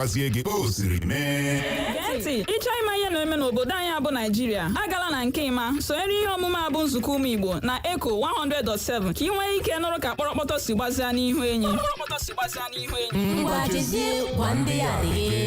Gwazie gị o siri mee. Gee ntị, ịchọọ ịma ihe na-eme n'obodo anyị abụ Naijiria, agala na nke ịma sonyere ihe omume a bụ nzukọ ụmụ Igbo na Eco 100.7 ka ị nwee ike nụrụ ka kpọrọkpọtọ si gbazia n'ihu enyi. Ngwa, jezie gwa ndị ya adịghị.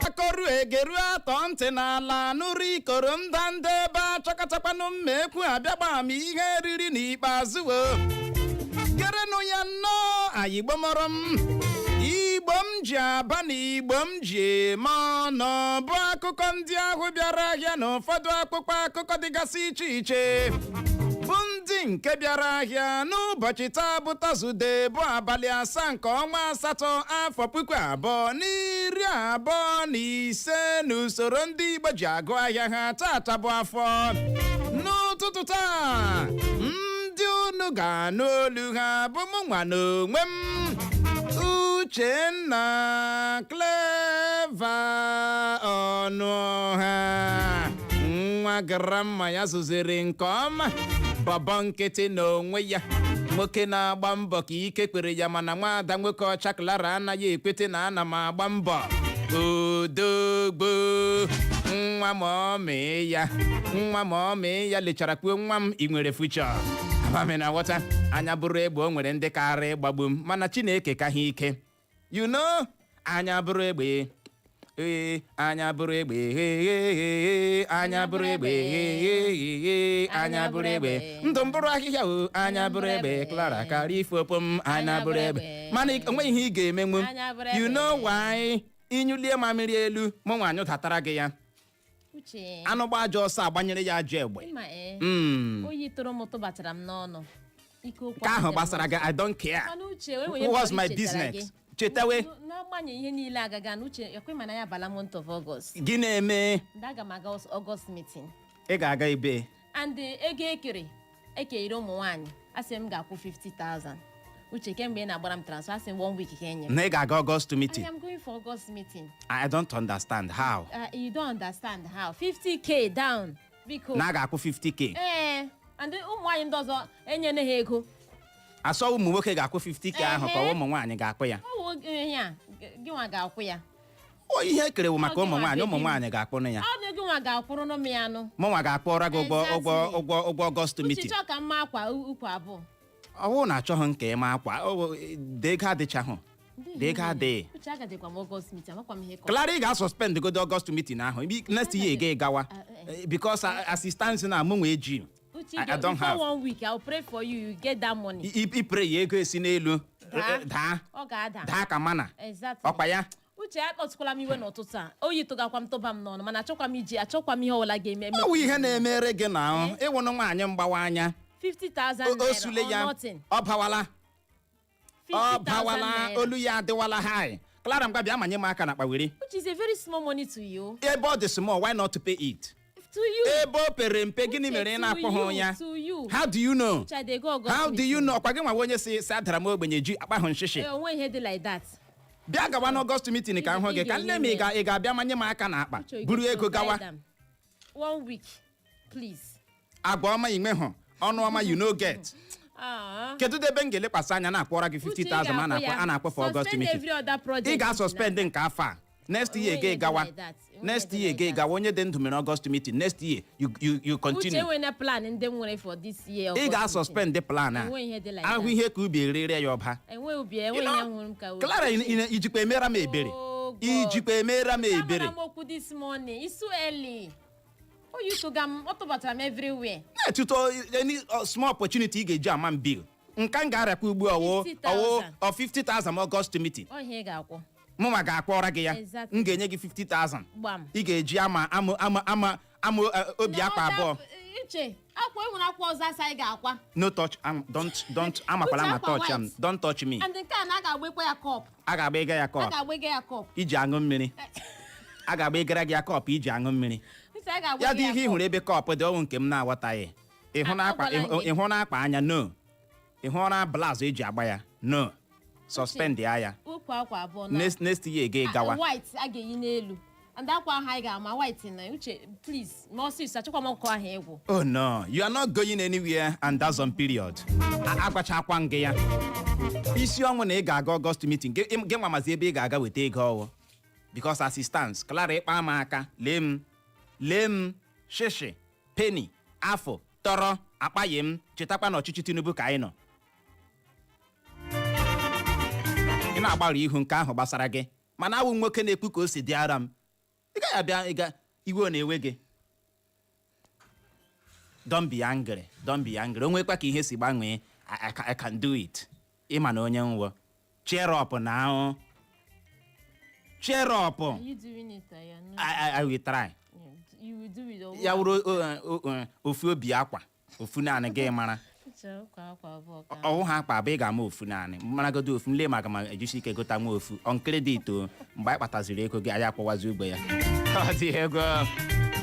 Akọrụ egeru atọ ntị n'ala nụrụ ikoro ndanda ebe achọkọtakwanụ mma ekwu abịagba m ihe riri n'ikpeazụ o gerenụ ya nnọọ. Ayigbo mọrọ m, Igbo m ji aba na Igbo m ji eme ọnụ, bụ akụkọ ndị ahụ bịara ahịa na ụfọdụ akpụkpọ akụkọ dịgasị iche iche, bụ ndị nke bịara ahịa n'ụbọchị taa, bụ Tọzdee, bụ abalị 7 nke ọnwa asatọ, afọ 2025, n'usoro ndị Igbo ji agụ ahịa ha. Tata bụ afọ. N'ụtụtụ taa, ndị unu ga-anụ olu ha bụ mụ nwa n'onwe m, Uchenna Clever Ọnụọha, nwa grandma ya zụziri nke ọma, bọbọ nkịtị n'onwe ya, nwoke na-agba mbọ ka ike kwere ya, mana nwaada nwoke ọcha Clara anaghị ekwete na ana m agba mbọ. Odogbo nwa, ma ọ mee ya nwa, ma ọ mee ya lechara kwuo, "Nwa m, ị nwere future." Amami na ghọta anya bụrụ egbe, o nwere ndị kara ịgbagbu m, mana Chineke ka ha ike. Anya bụrụ egbe ee, anya bụrụ egbe ee, anya bụrụ egbe ee, anya bụrụ egbe, ndụ mbụrụ ahịhịa o, anya bụrụ egbe, Clara karịa ife m, anya bụrụ egbe, mana onweghị ihe ị ga-emenwu. Anya bụrụ egbe. You know why? Ịnyụlie mamịrị elu, mụ nwa anyụdatara gị ya. Uche. Anụ gba ajọ ọsọ, agbanyere ya ajọ egbe. Ịma ee, oyi tụrụ m tụbatara m n'ọnụ ike okwu Nke ahụ adịghị m. gbasara gị, I don't care. Mana Uche, o nwere What's ihe my m chọrọ ichetara business? gị. Chetawe. N'agbanyeghị ihe niile agaga na Uche ekwe, mana ya bala month of August. Gị na-eme? Ndị aga m aga August meeting. Ị ga-aga ebe? And ego ekere ekenyere ụmụ nwaanyị, asị m ga-akwụ 50,000. Uche, kemgbe ị na-agbara m transfer, asị m one week ka enye m. Na ị ga-aga August I meeting? am going for August meeting. I don't understand how. You don't understand how? 50K down, biko. Na a ga-akwụ 50K? Ee, and ụmụ nwaanyị ndị ọzọ enyene ha ego. Asọ ụmụ nwoke ga-akwụ 50K ahụ ka Ehe. ụmụ nwaanyị ga-akwụ ya? Ọ wụ ihe a gị nwa ga-akwụ ya. O ihe ekere bụ maka Ọ gị ụmụ nwa nwaanyị, ụmụ baby m. nwaanyị ga-akwụnụ ya. Ọ dị gị nwa ga-akwụrụ m ya nụ. Mụnwa ga-akpọrọ gị ụgwọ ụgwọ ụgwọ ụgwọ August Uche, meeting? chọọ ka mma akwa ukwu abụọ. Ọ bụrụ na achọghị nke ịma akwa, dị ego adịchahụ, dị ego adịghị. Uche, agadịkwa m August meeting, amakwa m ihe kọ. Clara, ị ga-asuspend godo August meeting ahụ. Next year ị gawa. Because assistance na mụ nwa eji. Uche, I don't before have. one week, I will pray for you, you get that money. Ipre ya, ego esi n'elu Daa. daa. Ọ ga-ada. Daa ka mana. Exactly. Ọkwa ya. Uche, akpọtụkwala m iwe n'ụtụtụ a. Oyi tụgakwa m tụba m n'ọnụ, mana achọkwa m iji, achọkwa m ihe ọbụla ga-eme eme. Ọ wụ ihe na-emere gị na ịwụnụ nwaanyị mgbawa anya. 50,000 O naira sule or ya. nothing. Ọ bawala, ọ 50,000 bawala. naira. Olu ya adịwala high. Clara, ngwa, bịa manye m aka na kpawere. Which is a very small money to you. Ebe ọ dị small, why not to pay it? To you. Ebe o pere mpe, gịnị mere ị na-akwụghị ya? To you. How do you know? Uche, I dey go August How do you meeting. know? Ọkwa gị nwa onye si adara m ogbenye ji akpahụ nshịshị. Eh, onwe ihe dị like that. Bịa gawa n'August meeting ka m hụ gị, ka nne m ị ga-abịa manye m aka n'akpa. Uche, you buru go ego gawa. provide am. One week, please. Agwa ọma inwe hụ, ọnụ ọma you no get. Ah. Kedu ebe m ga-elekwasị anya na-akwọrọ gị Uche, ị 50,000 a ga-akwụ na-akwọ ya. a na-akwọ for August Suspend meeting? every other project. Ị ga-asuspend nke afọ a, next year Onweghị gị dị gawa. like that. Onweghị Next dị year like gị that. gawa. Onye dị ndụ mere August meeting, next year you Uche, continue. enwena plan ndị m nwere for this year Ị August ga-asuspend plan a. Enweghị ihe dị like Ahụ that. ihe ka ubi erere ya ọba. Meeting. Enweghị ubi, enweghị ihe hụrụ m ka Clara, ijikwa emera m ebere? Oh, God. Ijikwa emera m ebere? Amara m okwu this morning. It's too early. O yutoga m, ọ tụbatara m everywhere. Na-etuto any small opportunity ị ga-eji ama m bill nka m ga-arịakwa ugbu a, ọwụ 50,000. ọwụ ọ 50,000 August meeting. Ọ ihe ị ga-akwụ. Mụnwa ga-akpọrọ gị ya. Exactly. M ga-enye gị 50,000. Gbam. Ị ga-eji ama ama ama ama ama obi Na akwa ọda- abụọ. Uche, akwa enwere akwa ọzọ asa anyị ga-akwa. No touch am, don't amakwala Uche, ama akwa touch am. white. Don't touch me. And nke a na a ga-agbekwa ya cup. A ga-agba ịga ya A cup. ga-agbega ya cup. Iji aṅụ mmiri, a ga-agba ịgara gị ya cup iji aṅụ mmiri. Uche, a ga-agbega Ya dị ihe ị cup. hụrụ ebe cup dị ọnwụ nke m na-aghọtaghị. Ịhụ na akpa Agwala m gị. ịhụ na akpa anya, no. Ịhụ na blouse eji agba ya, no. Suspend ya ya. Ukwu akwa abụọ na Next year gị gawa. White a ga-eyi n'elu and akwa ahụ anyị ga-ama white na. Uche, please, ma ọsịsọ, achọkwa m ọkụ ahụ egwu. Oh no, you are not going anywhere and that's on period. Agwachakwa m gị ya. Isi ọnwụ na ị ga-aga August meeting, gị gị nwa mazi ebe ị ga-aga weta ego ọwụ. Because assistance, Clara, ịkpa m aka, lee m, lee m, shishi, penny, afọ, tọrọ, akpaghị m, chetakwa na ọchịchị Tinubu ka anyị nọ. Ị na-agbarụ ihu nke ahụ gbasara gị, mana awụ nwoke na-ekwu ka o si dị ara m. Ị gaghị abịa ịga iwe ọ na-ewe gị. Don't be angry, don't be angry. O nwekwa ka ihe si gbanwee, I can do it. Ịma na onye nwụọ, cheer up na ahụ, cheer up. Are you doing it or you're not? I will try. You will do it or Ya wụrụ ofu obi akwa ofu naanị gị mara. Uche, ukwu akwa abụọ ka Ọwụ ha akpa abụ, ị ga-ama ofu naanị maragodo ofu nle maka ma ejisi ike gota nwa ofu on credit o. Mgbe anyị kpataziri ego gị, anyị akwụwazi ụgwọ ya. Ọ dị ego.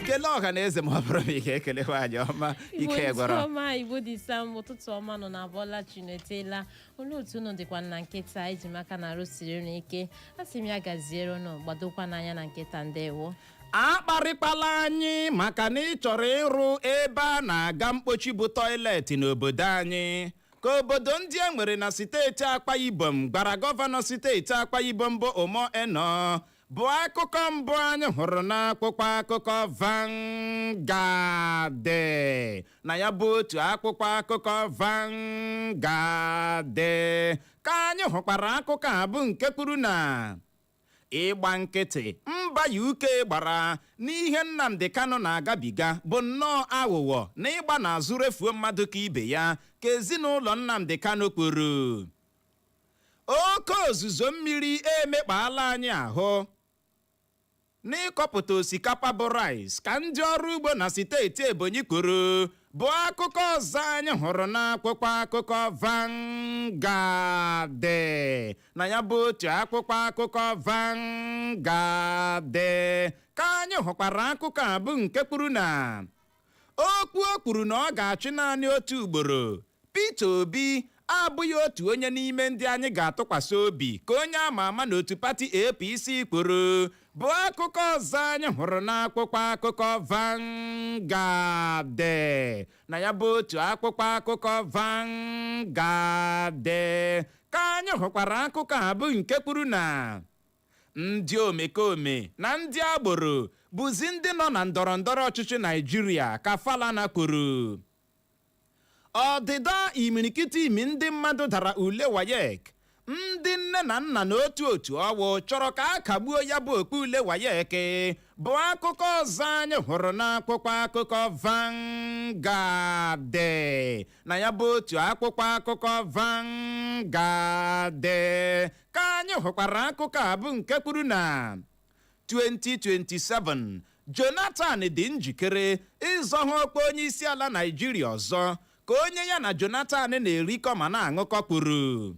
Kelee ọha na eze ma ọ bụrụ na ị ga-ekele nwaanyị ọma. Igbo Ike ndị gwọrọ. ọma, Igbo dị sam, ụtụtụ ọma nọ na abọla chinetela. Olee otu unu dịkwa na nkịta iji maka na arụ siri unu ike? A sị m ya gaziere unu, gbadokwa n'anya na nkịta. Ndewo. Akparịkpala anyị maka na ị chọrọ ịrụ ebe a na-aga mkpochi bụ toilet n'obodo anyị ka obodo ndị e nwere na steeti Akwa Ibom gbara gọvanọ steeti Akwa Ibom bụ Umo Eno, bụ akụkọ mbụ anyị hụrụ n'akwụkwọ akụkọ Vanguard. Na ya bụ otu akwụkwọ akụkọ Vanguard ka anyị hụkwara akụkọ a bụ nke kwuru na ịgba nkịtị mba UK gbara n'ihe Nnamdi Kanu na-agabiga bụ nnọọ aghụghọ na ịgba n'azụ refuo mmadụ ka ibe ya, ka ezinụlọ Nnamdi Kanu kwuru. Oke ozuzo mmiri emekpaala anyị ahụ n'ịkọpụta osikapa bụ rice, ka ndị ọrụ ugbo na steeti Ebonyi kwuru, bụ akụkọ ọzọ anyị hụrụ n'akwụkwọ akụkọ Vanguard. Na ya bụ otu akwụkwọ akụkọ Vanguard ka anyị hụkwara akụkọ a bụ nke kwuru na okwu o kwuru na ọ ga-achị naanị otu ugboro, Peter Obi abụghị otu onye n'ime ndị anyị ga-atụkwasị obi, ka onye ama ama n'otu pati APC kwuru, bụ akụkọ ọzọ anyị hụrụ n'akwụkwọ akụkọ Vanguard. Na ya bụ otu akwụkwọ akụkọ Vanguard ka anyị hụkwara akụkọ a bụ nke kwuru na ndị omekome na ndị agboro bụzi ndị nọ na ndọrọ ndọrọ ọchịchị Naijiria, ka Falana kwuru. Ọdịda imirikiti imi ndị mmadụ dara ule WAEC, ndị nne na nna na otu otu ọwụ chọrọ ka a kagbuo ya bụ okpu ule WAEC, bụ akụkọ ọzọ anyị hụrụ n'akwụkwọ akụkọ Vanguard. Na ya bụ otu akwụkwọ akụkọ Vanguard ka anyị hụkwara akụkọ a bụ nke kwuru na 2027 Jonathan dị njikere ịzọhụ ọkwa onye isi ala Naijiria ọzọ, ka onye ya na Jonathan na-erikọ ma na-aṅụkọ kwuru.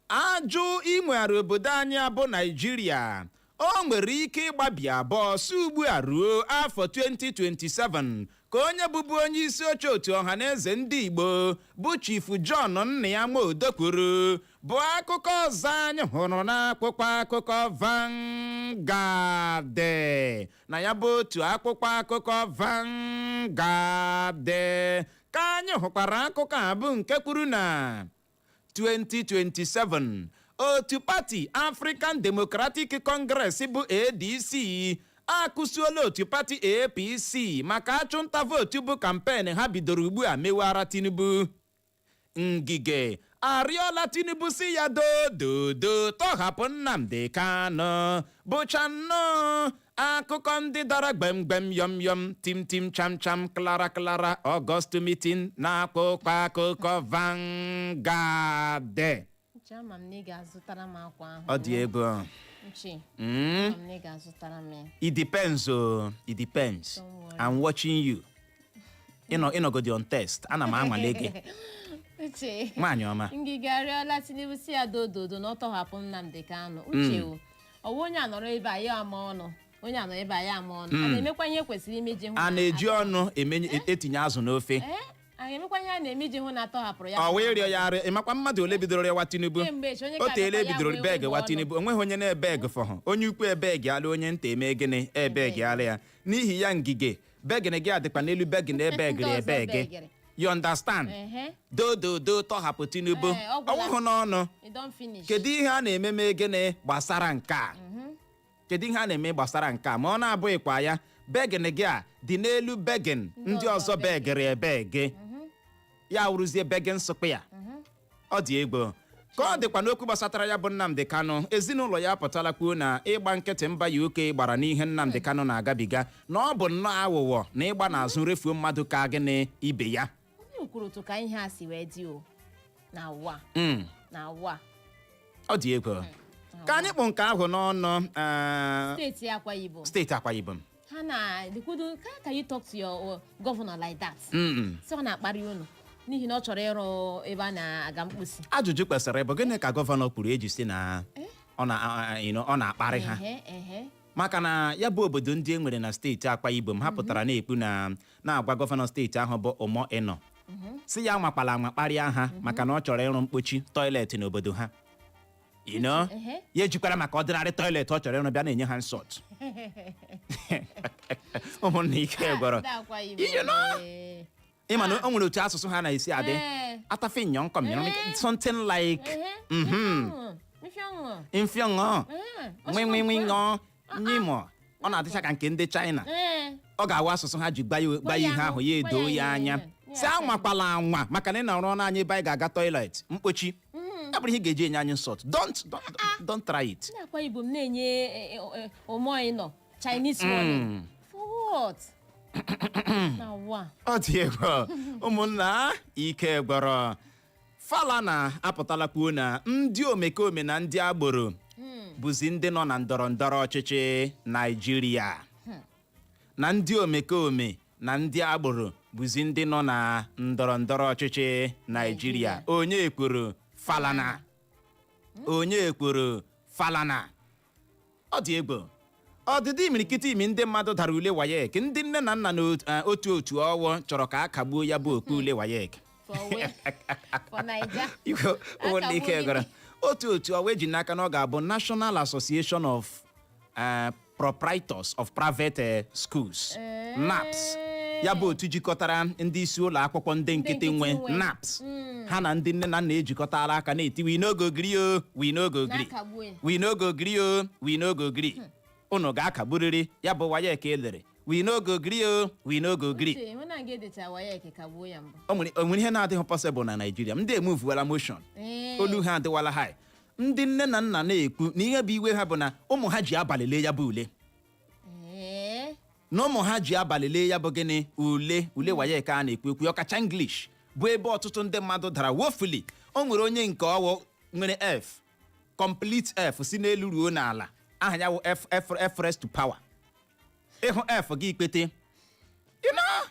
Ajụ inwegharị obodo anyị abụ Naijiria, o nwere ike ịgbabi abụọ si ugbu a ruo afọ 2027, ka onye bụbu onye isi oche otu Ọhaneze Ndị Igbo bụ Chief John Nnia Nwodo kwuru, bụ akụkọ ọzọ anyị hụrụ n'akwụkwọ akụkọ Vanguard. Na ya bụ otu akwụkwọ akụkọ Vanguard ka Ka anyị hụkwara akụkọ a bụ nke kwuru na 2027, otu pati African Democratic Congress bụ ADC akụsuola otu pati APC maka achụnta vootu bụ campaign ha bidoro ugbu a mewara Tinubu. Ngige arịọla Tinubu si ya dododo tọhapụ Nnamdi Kanu. Bụcha nnọọ akụkọ ndị dara gbemgbem, yọm yọm, tim tim, cham cham, klara klara. August meeting na-akpụkpọ akụkọ Vanguard. Uche, ama m na ị ga-azụtara m akwa ahụ. Ọ dị egwu. Uche, ama m na ị ga-azụtara m ya. It depends o, it depends. Don't worry. I'm watching you. Ịnọ ịnọgodi on test, ana m anwale gị. Uche, Nwaanyị ọma. Ngige arịọla Tinubu si ya dododo na ọ tọhapụ Nnamdi Kanu. Uche o, ọwa onye a nọrọ ebe a ya ama ọnụ, onye a nọrọ ebe a ya ama ọnụ, a na-emekwa ihe kwesịrị ime iji hụ A na-eji ọnụ emenye etinye azụ n'ofe? Ee, a na-emekwa ihe a na-eme iji hụ na atọhapụrụ ya. Ọ wee rịọ ya arịọ. Ịmakwa mmadụ ole bidoro rịọwa Tinubu? Kemgbe echi, onye O ka teela bịakwa ya ebidoro wee beg wee wa ọnụ. Tinubu. Onweghị onye na-ebeg fọhụ. Onye ukwu ebeg ala, onye nta eme gịnị? Ebeg ala ya. N'ihi ya, Ngige, begịn gị adịkwa n'elu begịn ebegịrị. Ndị ọzọ Ebeg. begịrị. You understand? Ehe. Dododo tọhapụ Tinubu. Ee, ọ gwụla. Ọwụhụ n'ọnụ. You don finish. Kedu ihe a na-eme mee gịnị gbasara nke a? Kedu ihe a na-eme gbasara nke a? Ma ọ na-abụghịkwa ya, begịn gị a dị n'elu begịn ndị ọzọ. Ọzọ begịrị ebeg ya wụrụzie begịn sụkpụ ya. Ọ dị egwu. Ka ọ dịkwa n'okwu gbasatara ya bụ Nnamdi Kanu, ezinụlọ ya apụtala kwuo na ịgba nkịtị mba UK gbara n'ihe Nnamdi Kanu na-agabiga na ọ bụ nnọọ aghụghọ na ịgba n'azụ refuo mmadụ ka gịnị ibe ya. Onye kwuru otu ka ihe a si wee dị o na ụwa na ụwa. Ọ dị egwu. Ka anyị kpụ nke ahụ n'ọnụ. Steeti Akwa Ibom. Steeti Akwa Ibom. Ha na dịkwudo, how can you talk to your governor like that? Sị ọ na-akparị unu n'ihi na ọ chọrọ ịrụ ebe a na-aga mkposi. Ajụjụ kwesịrị ịbụ, gịnị ka gọvanọ kwuru eji si na ọ na ọ na-akparị ha? Ehe ehe. Maka na ya bụ obodo ndị e nwere na steeti Akwa Ibom, ha pụtara na-ekwu na na-agwa gọvanọ steeti ahụ bụ Umo Eno si ya anwakwala anwa kparịa ha maka na ọ chọrọ ịrụ mkpochi toilet n'obodo ha. Ya ejikwara maka ordinary toilet ọ chọrọ ịrụ bịa na-enye ha nsọt. Ụmụnna, ike gwọrọ. Ndị Akwa Ibom. You know? Ịma na o nwere otu asụsụ ha na-esi adị. Atafi nyọnkọm, something like Mfịọṅụ. Mfịọṅọ. Ee. Nwinwinwinṅọ nyimọ. Ọ na-adịcha ka nke ndị China. Ọ ga-awụ asụsụ ha ji gba ya gba ya ihe ahụ ya edoo ya anya. Si anwakwala anwa maka na ị na-arụ ọnụ anyị ebe anyị ga-aga toilet mkpochi, ya bụrụ ihe ị ga-eji enye anyị nsọt. Don't try it. Ndị Akwa Ibom na-enye Umo Eno Chinese warning. For what? Na ụwa. Ọ dị egwu. Ụmụnna, ike gwọrọ. Falana apụtala kwuo na ndị omekome na ndị agboro bụzi ndị nọ na ndọrọ ndọrọ ọchịchị Naijiria, na ndị omekome na ndị agboro bụzi ndị nọ na ndọrọ ndọrọ ọchịchị Naijiria. Onye kwuru? Falana. Onye kwuru? Falana. Ọ dị egwu. Ọdịdị imirikiti imi ndị mmadụ dara ule WAEC. Ndị nne na nna na otu otu ọwụ chọrọ ka a kagbuo ya bụ okpu ule WAEC. For where? For Naija. Igwe ụmụnne, ike Akagbuo gwara. gịnị? Otu otu ọwụ eji n'aka na ọ ga-abụ National Association of Proprietors of Private Schools, NAPS, ya bụ otu jikọtara ndị isi ụlọ akwụkwọ ndị nkịtị nkịtị nwe, nwe. NAPS, ha na ndị nne na nna ejikọtala aka na-eti, "We no go gree o, we no go gree." Na-akagbuo ya. "We no go gree o, we no go gree. Unu ga-akagburịrị ya bụ WAEC elere. We no go gree o, we no go gree." Uche, hụ na nga edecha WAEC kagbuo ya mbụ. O nwere ihe na-adịghị possible na Naịjirịa. Ndị emuvuwala motion. Olu ha adịwala high. Ndị nne na nna na-ekwu na ihe bụ iwe ha bụ na ụmụ ha ji abalị lee ya bụ ule. Na ụmụ ha ji abalị lee ya bụ gịnị? Ule WAEC a na-ekwu ekwu, ọkacha English bụ ebe ọtụtụ ndị mmadụ dara woefully. O nwere onye nke ọwụ nwere F, complete F si n'elu ruo n'ala. Aha ya wụ F F F raised to power. Ịhụ F gị ikpete. You know?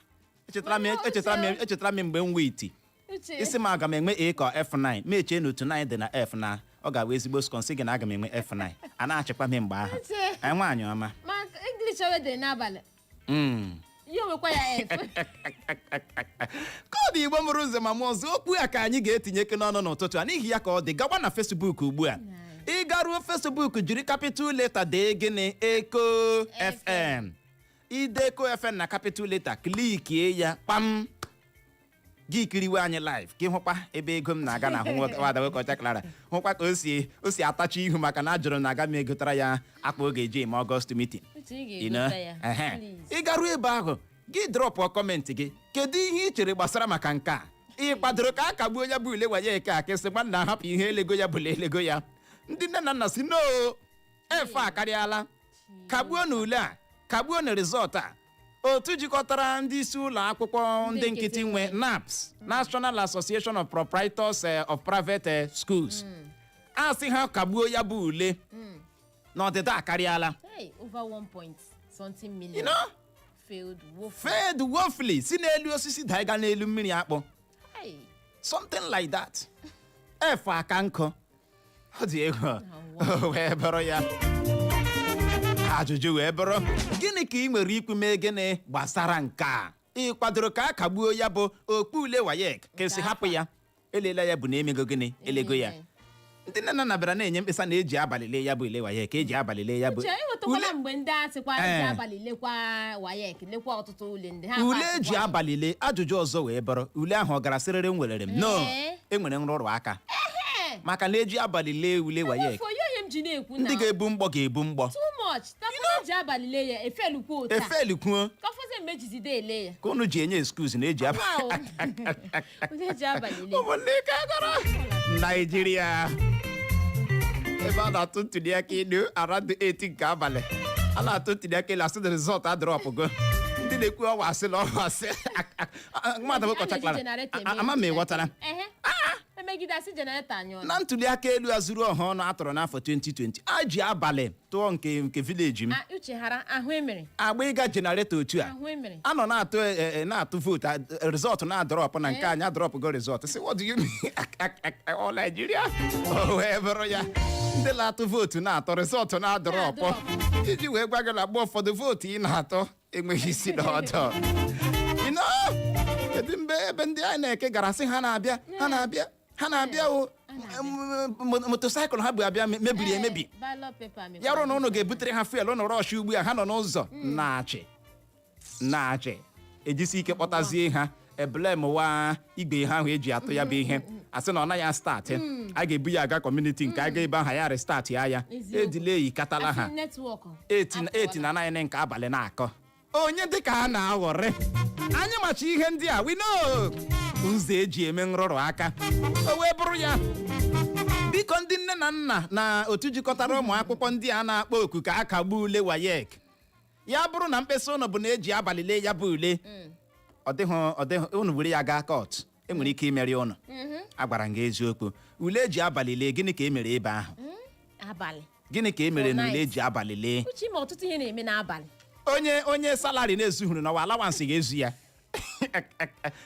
Echetara m mgbe m wee iti. Uche. Isi m aga m enwe A ka F9, ma echee na otu 9 dị na F na ọ ga-abụ ezigbo score, nsị gị na aga m enwe F9. A na-achịkwa m mgbe ahụ. Uche. Anyị nwaanyị ọma. Ma English o edere n'abalị. Ya onwekwa ya F. Koodu Igbo mụrụ ụzọ ma mụọ ọzọ, okwu a ka anyị ga-etinyeke n'ọnụ n'ụtụtụ a. N'ihi ya, ka ọ dị, gawa na Facebook ugbu a. Ị garuo Facebook, jiri capital letter dee gịnị? Eko FM. Ide Eko FM na capital letter, klikie ya kpam. Gị kiriwe anyị live ka ịhụkwa ebe ego m na-aga na ahụ nwada nwoke ọcha Clara, hụkwa ka o si atachi ihu maka na ajụrụ na aga m egotara ya akpa ọ ga-eji eme August meeting. Uche, ị You know? ga-egote ya. Ehe. Please. Ị garuo ebe ahụ, gị dropụ comment gị. Kedu ihe ị chere gbasara maka nke a? Ị kwadoro ka a kagbuo ya bụ ule WAEC a, ka sị nwanna hapụ ihe elego ya bụla elego ya? Ndị nne na nna si no, efe akarịala, kagbuo na ule a, kagbuo na result a. Otu jikọtara ndị isi ụlọ akwụkwọ ndị nkịtị nwe, NAPS, National Association of Proprietors of Private Schools, a sị ha kagbuo ya bụ ule na ọdịda akarịala. Hey, over 1 point something million You know? failed woefully. Failed woefully, si n'elu osisi daiga n'elu mmiri akpụ. Hey. Something like that. Efe aka nkụ, ọ dị egwu. O wee bụrụ ya, ajụjụ wee bụrụ, gịnị ka ị nwere ikwu mee gịnị gbasara nke a? Ị kwadoro ka a kagbuo ya bụ okpu ule WAEC, ka esi hapụ ya elela ya bụ na emego gịnị, elego ya? Ndị nne na nna bịara na-enye mkpesa na eji abalị lee ya bụ ule WAEC, ka eji abalị lee ya bụ Uche, ịghọtakwala mgbe ndị a sịkwa eji abalị lekwa WAEC, lekwa ọtụtụ ule ndị ha ule pasịkwa. eji abalị lee. Ajụjụ ọzọ wee bụrụ, ule ahụ ọ gara sịrịrị m werere m no? Ee. Enwere nrụrụ aka Ehe. maka na eji abalị lee ule WAEC, Emefu, ya onye m ji na-ekwu na ndị ga-ebu mgbọ ga-ebu mgbọ. Too much tapụ eji abalị lee ya, efelukwa ụta. Efelikwuo. Ka fọzie mgbe ejizide ele ya. Ka unu ji enye excuse na eji abalị. Wow. Ule eji abalị lee. Ụmụnne ka gara Naijiria, ebe a na-atụ ntuli aka elu around 8 nke abalị, a na-atụ ntuli aka elu, asị na result adropụgo. Ndị na-ekwu ọwa asị na ọwa asị mmadụ bụ kọcha Clara. A na-eji generator eme. Ama m ịghọtara. Ehe. Emegide, asị generator anyụọ. Na ntuli aka elu a zuru ọha ọnụ atụrụ n'afọ 2020, a ji abalị tụọ nke village m. Ah, Uche, hara ahụ emere. Agba ịga generator otu a. Ahụ emere. A nọ na-atụ na-atụ vote, result na-adropụ na nke anyị adropụgo result. Sị, what do you mean? Ọ Naijiria o wee bụrụ ya, ndị na-atụ vootu na-atụ, result na-adropụ, iji wee gwa gị na mgbe ụfọdụ vootu ị na-atụ enweghị isi na ọdọ. You know? Kedu mgbe ebe ndị INEC gara sị ha na-abịa, ha na-abịa, ha na-abịa o motorcycle ha bụ abịa mebiri emebi. Ballot paper mekwara. Ya rụ na ụnụ ga-ebutere ha fuel, ụnụ rush ugbu a, ha nọ n'ụzọ na-achị na-achị, ejisi ike kpọtazie ha. Eblem wa igwe ha ahụ eji atụ ya bụ ihe, asị na ọ naghị start, a ga-ebu ya aga community nke aga ebe ahụ ya restart ya ya. Eziokwu. Edile katala ha. Asị network. 8 na 9 nke abalị na-akọ onye dịka a na-aghọrị anyị macha ihe ndị a. We know ụzọ eji eme nrụrụ aka. O wee bụrụ ya, biko, ndị nne na nna na otu jikọtara ụmụ akwụkwọ ndị a na-akpọ oku ka a kagbuo ule WAEC, ya bụrụ na mkpesa ụnụ bụ na eji abalị lee ya bụ ule, ọ dịghị unu were ya gaa court, enwere ike imeri ụnụ. Agwara m gị eziokwu. Ule eji abalị lee, gịnị ka e mere ebe ahụ? Abalị. Gịnị ka e mere For na ule night. eji abalị lee? Uche, ime ọtụtụ ihe na-eme n'abalị. Onye salary na-ezughuru n'ọwa, allowance ga-ezu ya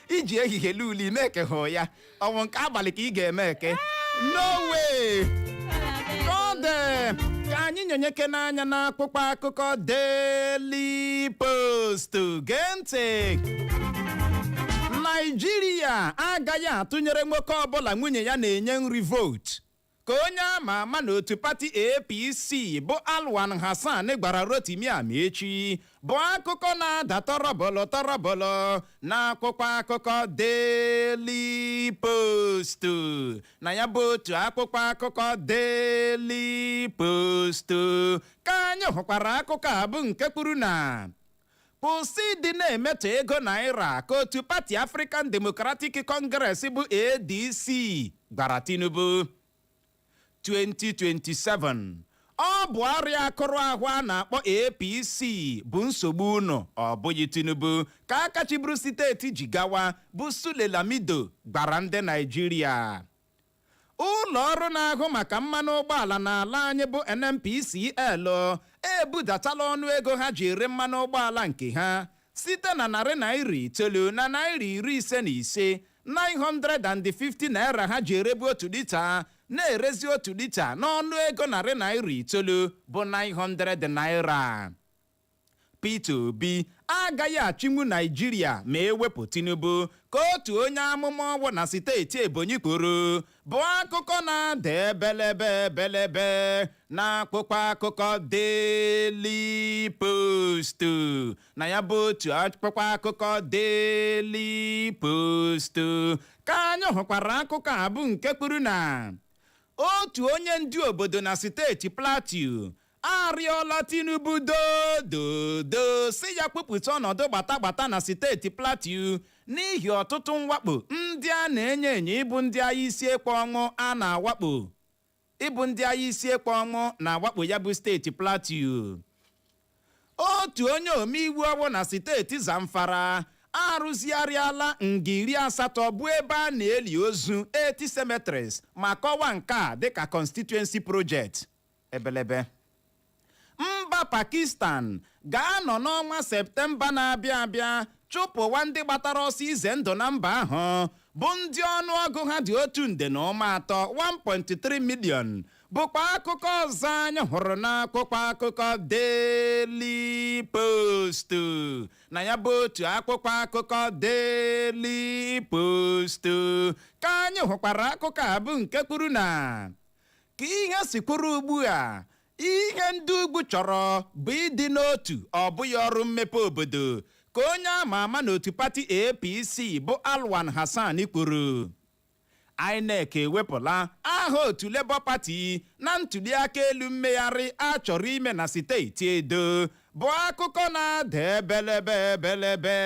iji ehihie lee ule ime eke hụ ya, ọnwụ nke abalị ka ị ga-eme eke? No way. Ọ dị ka anyị nyonyeke n'anya n'akwụkwọ akụkọ Daily Post. Gee ntị, Naijiria agaghị atụnyere nwoke ọbụla nwunye ya na-enye nri vootu, ka onye ama ama n'otu pati APC bụ Alwan Hassan gwara Rotimi Amaechi, bụ akụkọ na-ada tọrọbọlọ tọrọbọlọ n'akwụkwọ akụkọ Daily Post. Na ya bụ otu akwụkwọ akụkọ Daily Post ka anyị hụkwara akụkọ a bụ nke kwuru na kwụsị ịdị na-emetọ ego naira, ka otu pati African Democratic Congress bụ ADC gwara Tinubu. 2027, ọ bụ ọrịa akụrụ ahụ a na-akpọ APC bụ nsogbu unu, ọ bụghị Tinubu, ka aka chịburu steeti Jigawa bụ Sule Lamido gwara ndị Naijiria. Ụlọ ọrụ na-ahụ maka mmanụ ụgbọala n'ala anyị bụ NNPCL ebudatala ọnụ ego ha ji ere mmanụ ụgbọala nke ha site na ₦900 na ₦55, 950 naira ha ji erebu otu lita, na-erezi otu lita n'ọnụ ego ₦900 bụ 900 naira. Peter Obi agaghị achịnwu Naijiria ma ewepụ Tinubu, ka otu onye amụma ọgwụ na steeti Ebonyi kwuru, bụ akụkọ na-ada ebelebe ebelebe na akwụkwọ akụkọ Daily Post. Na ya bụ otu akwụkwọ akụkọ Daily Post ka anyị hụkwara akụkọ a, bụ nke kwuru na otu onye ndu obodo na steeti Plateau arịọla Tinubu dododo, si ya kwupụta ọnọdụ gbata gbata na steeti Plateau n'ihi ọtụtụ mwakpo ndị a na-enyo enyo ịbụ ndị agha isi ekpe ọnwụ a na-awakpo, ịbụ ndị agha isi ekpe ọnwụ na-awakpo ya bụ steeti Plateau. Otu onye omeiwu ọwụ na steeti Zamfara arụzigharịala nga 80 bụ ebe a na-eli ozu, 80 cemeteries, ma kọwaa nke a dịka constituency project. Ebelebe. Mba Pakistan ga-anọ n'ọnwa Septemba na-abịa abịa chụpụwa ndị gbatara ọsọ ize ndụ na mba ahụ, bụ ndị ọnụọgụ ha dị 1.3 nde, 1.3 million, bụkwa akụkọ ọzọ anyị hụrụ n'akwụkwọ akụkọ Daily Post. Na ya bụ otu akwụkwọ akụkọ Daily Post ka anyị hụkwara akụkọ a, bụ nke kwuru na ka ihe si kwuru ugbu a, ihe ndị ugwu chọrọ bụ ịdị n'otu, ọ bụghị ọrụ mmepe obodo, ka onye ama ama n'otu pati APC bụ Alwan Hassan kwuru. INEC ewepụla aha otu Labour Party na ntụliaka elu mmegharị a chọrọ ime na steeti Edo, bụ akụkọ na-ada ebelebe ebelebe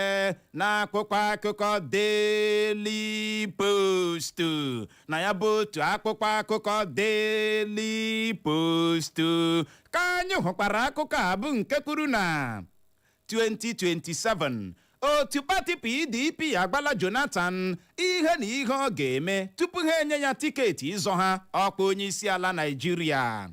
n'akwụkwọ akụkọ Daily Post. Na ya bụ otu akwụkwọ akụkọ Daily Post ka anyị hụkwara akụkọ a, bụ nke kwuru na 2027, otu pati PDP agbala Jonathan ihe na ihe ọ ga-eme tupu ha enye ya tiketi ịzọ ha ọkwa onye isi ala Naịjirịa.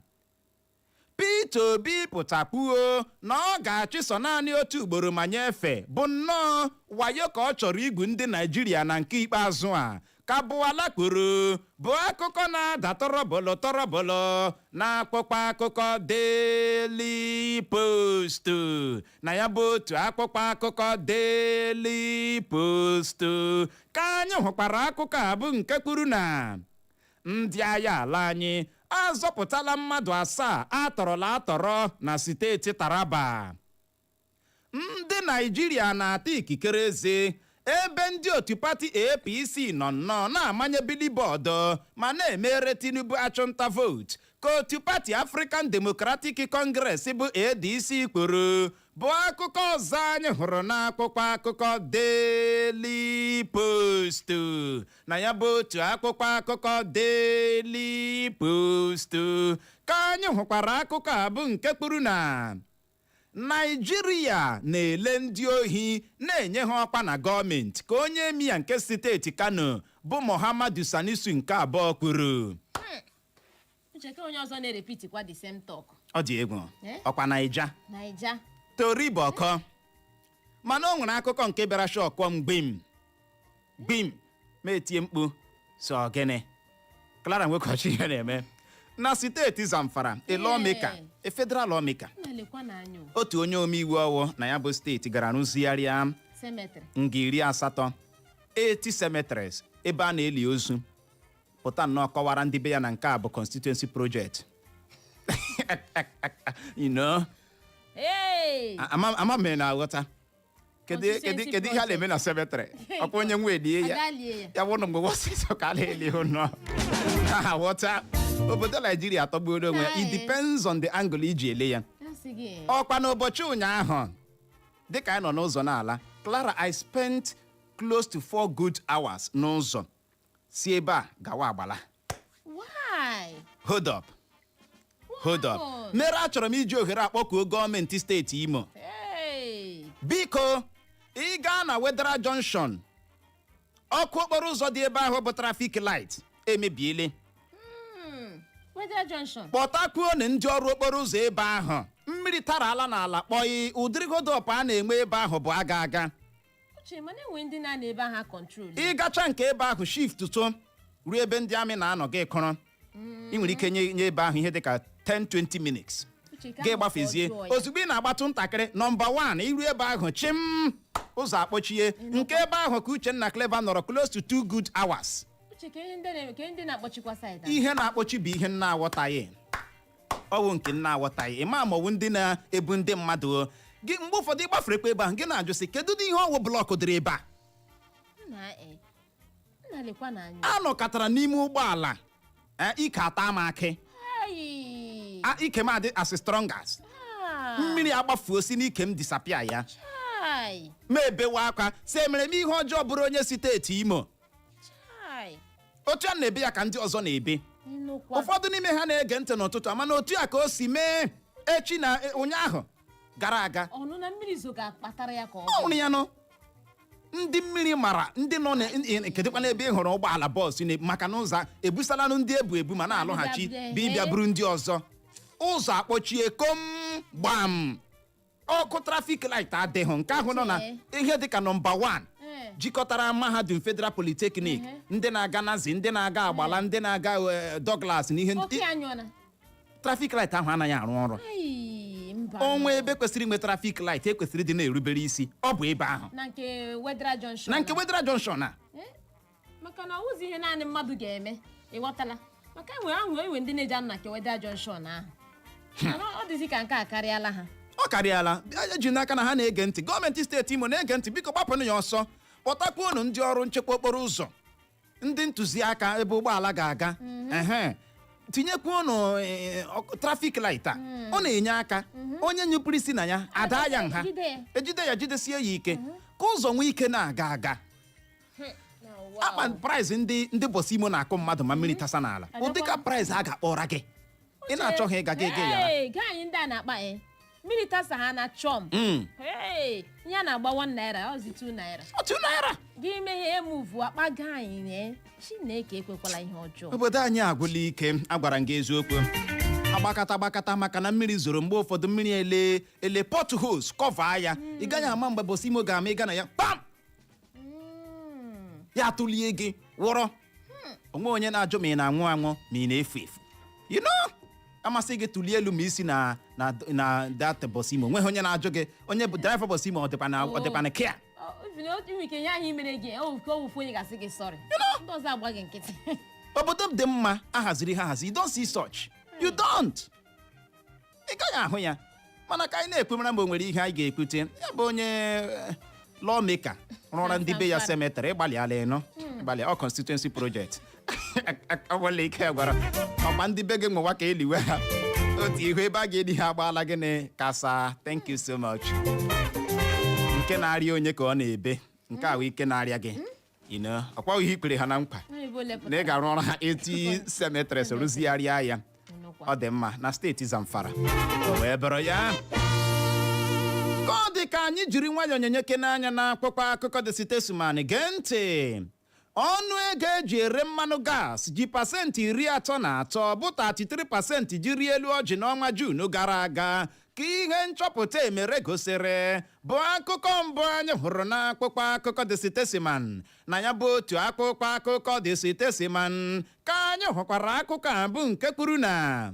Peter Obi pụtakwuo na ọ ga-achịsọ naanị otu ugboro ma nyefee, bụ nnọọ wayo ka ọ chọrọ igwu ndị Naijiria na nke ikpeazụ a, ka Bụala kwuru, bụ akụkọ na-ada tọrọbọlọ tọrọbọlọ na akwụkwọ akụkọ Daily Post. Na ya bụ otu akwụkwọ akụkọ Daily Post ka anyị hụkwara akụkọ a, bụ nke kwuru na ndị agha ala anyị azọpụtala mmadụ asaa atọrọla atọrọ na steeti Taraba. Ndị Naijiria na-ata ikikere eze ebe ndị otu pati APC nọ nnọọ na-amanye billboard ma na-emere Tinubu achụnta vootu, ka otu pati African Democratic Congress bụ ADC kwuru, bụ akụkọ ọzọ anyị hụrụ n'akwụkwọ akụkọ Daily Post. Na ya bụ otu akwụkwọ akụkọ Daily Post ka anyị hụkwara akụkọ a, bụ nke kwuru na Naijiria na-ele ndị ohi na-enye ha ọkwa na gọọmenti, ka onye emir nke steeti Kano bụ Muhammadu Sanusi nke abụọ kwuru. Uche, ka onye ọzọ na-erepeatikwa the same talk. Ọ dị egwu. Eh? Ọkwa Naija. Naija. Tori bụ ọkọ, mana o nwere akụkọ nke bịara shockụọ m gbim gbim, ma etie mkpu so gịnị. Clara Nwekọchi, ihe na-eme na steeti Zamfara, a lawmaker, a federal lawmaker, Na-elekwa n'anya o. otu onye omeiwu ọwụ na ya bụ steeti gara rụzigharịa Cemetery. nga 80, 80 cemeteries, ebe a na-eli ozu, pụta nnọọ kọwara ndị be ya na nke a bụ constituency project. Hey! Ama m na aghọta. Kedu kedu ihe a na-eme na cemetery? Ọkwa onye nwe elie ya. Aga lie ya. Ya bụrụ mgbe ọsịsọ ka a na-eli ụnọ aghọta. Obodo Naijiria atọgbuola onwe ya. It Ee. depends on the angle iji ele ya. Ya sị gị. Ọkwa n'ụbọchị ụnyaahụ, dịka anyị nọ n'ụzọ n'ala, Clara, I spent close to 4 good hours n'ụzọ si ebe a gawa Agbala. Why? Hold up, hold up. What? Mere achọrọ m iji ohere akpọkuo gọọmenti steeti Imo. Hey! Biko, ị gaa na Wedara Junction, ọkụ okporo ụzọ dị ebe ahụ bụ traffic light emebiele. Weather Junction. Kpọtakwuo ndị ọrụ okporo ụzọ ebe ahụ. Mmiri tara ala n'ala kpọị. Ụdịrị hold up a na-enwe ebe ahụ bụ aga aga. Uche, mana enwe ndị na-anọ ebe ahụ control. Ịgacha nke ebe ahụ, shift tụ ruo ebe ndị amị na-anọ, gị kụrụ, ị nwere ike nye ebe ahụ ihe dịka 10-20 minutes. Uche, ka Gị ahụ gbafezie. ka ọ jụọ ya. Ozugbo ị na-agbatụ ntakịrị nọmba 1, iru ebe ahụ, chim, ụzọ akpọchie. Nke ebe ahụ ka Uchenna Clever nọrọ close to 2 good hours. Uche, ka ihe ndị na- ka ihe ndị na-akpọchikwa side ahụ. Ihe na-akpọchi bụ ihe nna aghọtaghị. Ọwụ nke nna aghọtaghị, ịma ma ọwụ ndị na-ebu ndị mmadụ o. Gị mgbe ụfọdụ ịgbaferekwa ebe ahụ, gị na-ajụ sị, kedu ụdị ihe ọwụ block dịrị ebe a? Nna, nna, lekwa na anya. Anọkọtara n'ime ụgbọala, ike ata m akị. Ai. A, ike m adị as strong as Ah. mmiri agbafuo si n'ike m disappear ya. Chai. Ma ebewe akwa si emere m ihe ọjọọ bụrụ onye steeti Imo. Chai. Otu a na-ebe ya ka ndị ọzọ na-ebe. Nnukwu. Ụfọdụ n'ime ha na-ege ntị n'ụtụtụ, mana otu a ka o si mee echi na ụnyaahụ gara aga. Ọnụ na mmiri zo ga-akpatara ya ka ọ Ọ hụrụ ya nụ, ndị mmiri mara, ndị nọ na kedụkwa n'ebe ị hụrụ ụgbọala bọọsụ maka na ụzọ ebusalanụ ndị ebu ebu ma na-alọghachi bụ ịbịa buru ndị ọzọ. Ụzọ akpọchie kom gbam, ọkụ traffic light adịghị. Nke ahụ nọ na ihe dịka nọmba 1 jikọtara mahadum Federal Polytechnic, ndị na-aga Nazi, ndị na-aga Agbala, ndị na-aga Douglas na ihe. Oke anyụna. Traffic light ahụ anaghị arụ ọrụ. Ai, mba. Onwe ebe kwesịrị inwe traffic light ekwesịrị ịdị na-erubere isi, ọ bụ ebe ahụ. Na nke Wedra Junction. Na nke Wedra Junction a. Maka na ọwụzi ihe naanị mmadụ ga-eme, ịghọtala? Maka enwe ahụ, enwe ndị na-eji anọ na nke Wedra Junction ahụ. Mana ọ dịzi ka nke a karịala ha. Ọ karịala. Eji n'aka na ha na-ege ntị. Gọọmenti steeti Imo na-ege ntị, biko gbapụnụ ya ọsọ, kpọtakwuonu ndị ọrụ nchekwa okporo ụzọ, ndị ntụziaka ebe ụgbọala ga-aga. Ehe, tinyekwuonu traffic light a, ọ na-enye aka. Onye nyụpụrụ isi na ya ada ya nha. Ejide ya. Ejide ya, jidesie ya ike ka ụzọ nwee ike na-aga aga. Akpa price ndị bọs Imo na-akụ mmadụ ma mmiri tasa n'ala, ụdị ka price a ga-akpọra gị, ị na-achọghị ịga gị gị yara. Hey, gaa, anyị ndị a na-akpa mmiri tasa ha na chọm. Hey, ihe a na-agba 1 naira, ọzi 2 naira. Otu naira. Gị mee ihe emuvu akpa gaa anyị ne. Chineke ekwekwala ihe ọjọọ. Obodo anyị agwụla ike. Agwara m gị eziokwu, agbakata agbakata maka na mmiri zoro. Mgbe ụfọdụ mmiri ele ele potholes cover ya, ị gaghị ama mgbe bọs Imo ga-ama ịga na ya pam, ya atụlie gị wụrọ onwe. Onye na-ajụ ma ị na-anwụ anwụ, ma ị na-efu efu, amasị gị tụlie elu ma isi na that bọs Imo, nweghị onye na-ajụ gị. Onye bụ driver bọs Imo, ọ dịkwa na kia. Inwe ike nye ahụ imere gị ka o wufu, onye ga-asị gị sorry, ndị ọzọ agba gị nkịtị. Obodo dị mma ahaziri ha ahazi, you don't see such, you don't, ị gaghị ahụ ya. Mana ka anyị na-ekwe mara mgbe o nwere ihe anyị ga-ekwute ya bụ onye lawmaker rụọra ndị be ya cemetery, ịgbalịala ịnụ ịgbalị ọ constituency project ọ bụla ike gwara ọkpa ndị be gị nwewa ka eliwe ha otu ihu ebe a ga-eli ha agbaala gịnị kasa. Thank you so much. Nke na-arịa onye ka ọ na-ebe, nke ahụ ike na-arịa gị, ọkwa ihe ikpere ha na nkwa Ebe ole na ị pụtara? ga-arụ ọrụ ha eti cemeteries, rụzigharịa ya. Nnukwu. Ọ dị mma na steeti Zamfara. O wee bụrụ ya ka ọ dị ka anyị jiri nwayọọ nyenyeke n'anya na akwụkwọ akụkọ The Statesman. Gee ntị, ọnụ ego eji ere mmanụ gas ji 33% bụ 33% jiri elu ọjị n'ọnwa Juun gara aga, ka ihe nchọpụta emere gosiri, bụ akụkọ mbụ anyị hụrụ n'akwụkwọ akụkọ The Statesman. Na ya bụ otu akwụkwọ akụkọ The Statesman ka anyị hụkwara akụkọ a bụ nke kwuru na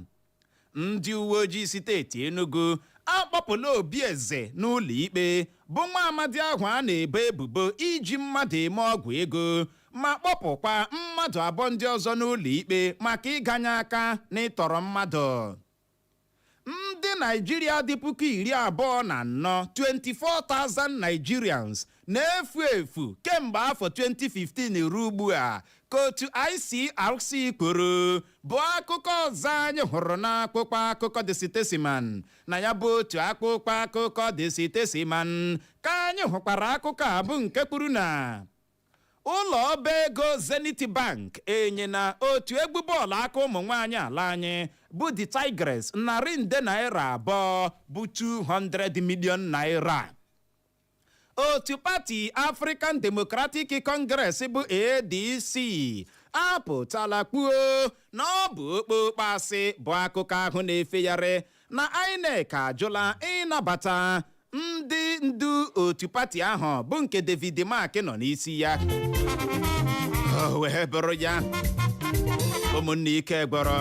ndị uwe ojii steeti Enugu akpọpụla Obi Eze n'ụlọ ikpe, bụ nwa amadi ahụ a na-ebo ebubo iji mmadụ eme ọgwụ ego, ma kpọpụkwa mmadụ abụọ ndị ọzọ n'ụlọ ikpe maka ịganye aka n'ịtọrọ mmadụ. Ndị Naijiria dị 24,000, 24,000 Nigerians, na-efu efu kemgbe afọ 2015 ruo ugbu a, ka otu ICRC kwuru, bụ akụkọ ọzọ anyị hụrụ n'akwụkwọ akụkọ The Statesman. Na ya bụ otu akwụkwọ akụkọ The Statesman ka anyị hụkwara akụkọ a bụ nke kwuru na ụlọ ọba ego Zenith Bank enyena otu egwu bọọlụ aka ụmụ nwaanyị ala anyị bụ The Tigress 200 nde naira, bụ 200 million naira. Otu pati African Democratic Congress bụ ADC apụtala kpuo na ọ bụ okpokpo asị bụ akụkọ ahụ na-efegharị na INEC ajụla ịnabata ndị ndu otu pati ahụ bụ nke David Mark nọ n'isi ya. O wee bụrụ ya, ụmụnne, ike gwọrọ.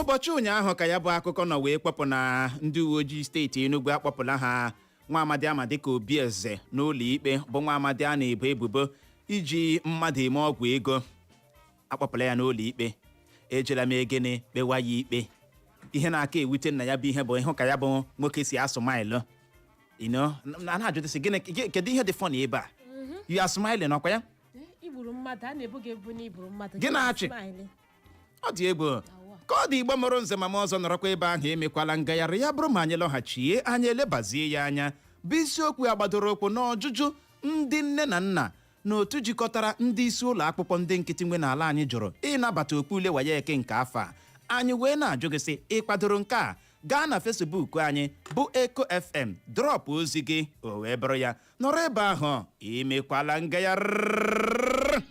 N'ụbọchị ụnyaahụ ka ya bụ akụkọ nọ wee kpọpụ na ndị uwe ojii steeti Enugu akpọpụla ha nwa amadi ama dịka Obi Eze n'ụlọ ikpe, bụ nwa amadi a na-ebo ebubo iji mmadụ eme ọgwụ ego. Akpọpụla ya n'ụlọ ikpe, ejela m egene kpewa ya ikpe. Ihe na-aka ewute nna ya bụ ihe bụ ịhụ ka ya bụ nwoke si asụ maịlụ ino na na-ajụdịsị gịnị, kedu ihe dị funny ebe a? You are smiling, ọkwa ya? Igburu mmadụ, a na-ebu gị ebu na igburu mmadụ. Gị na-achị. Smile. Ọ dị egwu ka ọ dị. Igbo mụrụ nze ma m ọzọ, nọrọkwa ebe ahụ, emekwala ngagharị. Ya bụrụ ma anyị lọghachie, anyị elebazie ya anya, bụ isiokwu ya gbadoro ụkwụ n'ọjụjụ ndị nne na nna na otu jikọtara ndị isi ụlọ akwụkwọ ndị nkịtị nwe n'ala anyị jụrụ ịnabata okpu ule WAEC nke afọ a. Anyị wee na-ajụ gị sị, ị kwadoro nke a? Gaa na Facebook anyị bụ Eko FM, drop ozi gị, o wee bụrụ ya. Nọrọ ebe ahụ, emekwala ngagharị.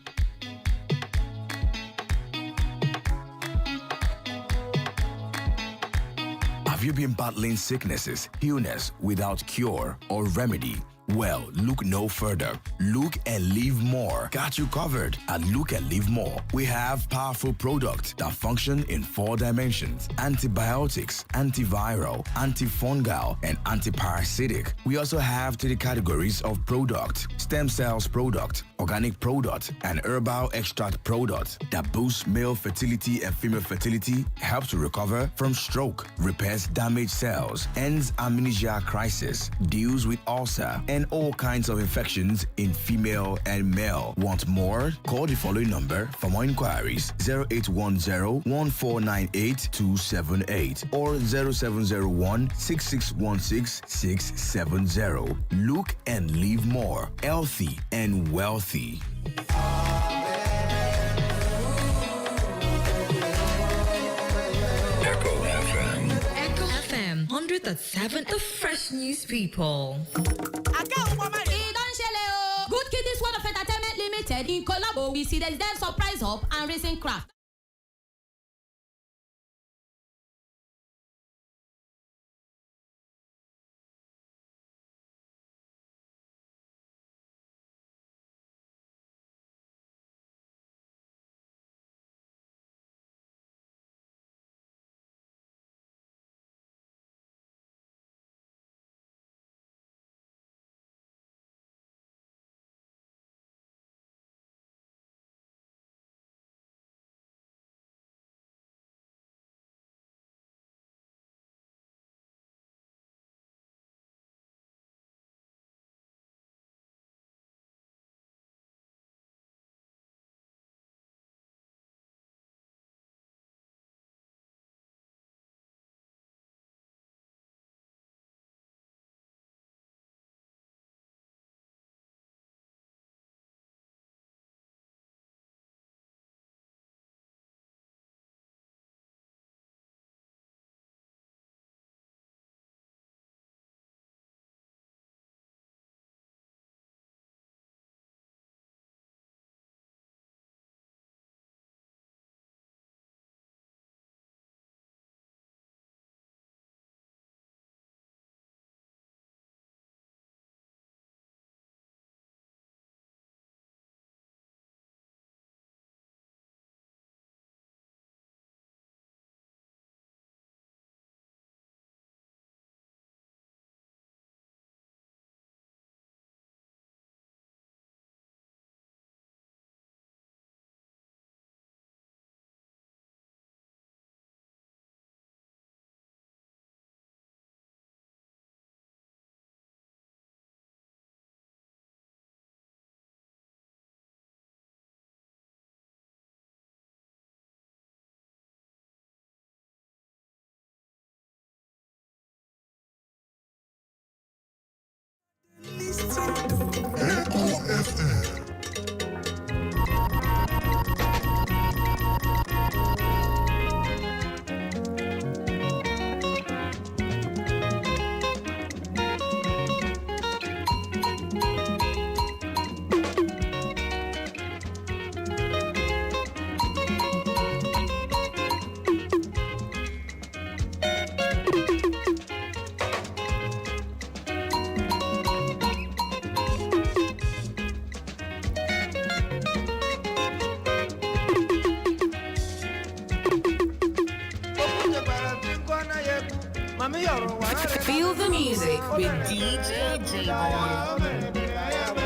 Have you been battling sicknesses, illness without cure or remedy? Well, look no further. Look and Live More got you covered. At Look and Live More, we have powerful products that function in four dimensions: antibiotics, antiviral, antifungal, and antiparasitic. We also have three categories of product: stem cells product, organic product, and herbal extract product that boosts male fertility and female fertility, helps to recover from stroke, repairs damaged cells, ends amnesia crisis, deals with ulcer, and all kinds of infections in female and male. Want more? Call the following number for more inquiries: 0810 1498 278 or 0701 6616 670. Look and Live More. Healthy and wealthy. Echo FM. Echo FM 100.7, the fresh news people. E don shele o! Good Kiddies World of Entertainment Limited in collabo with Cedars Surprise Hub and Racing Craft. Feel the music with DJ J-Boy.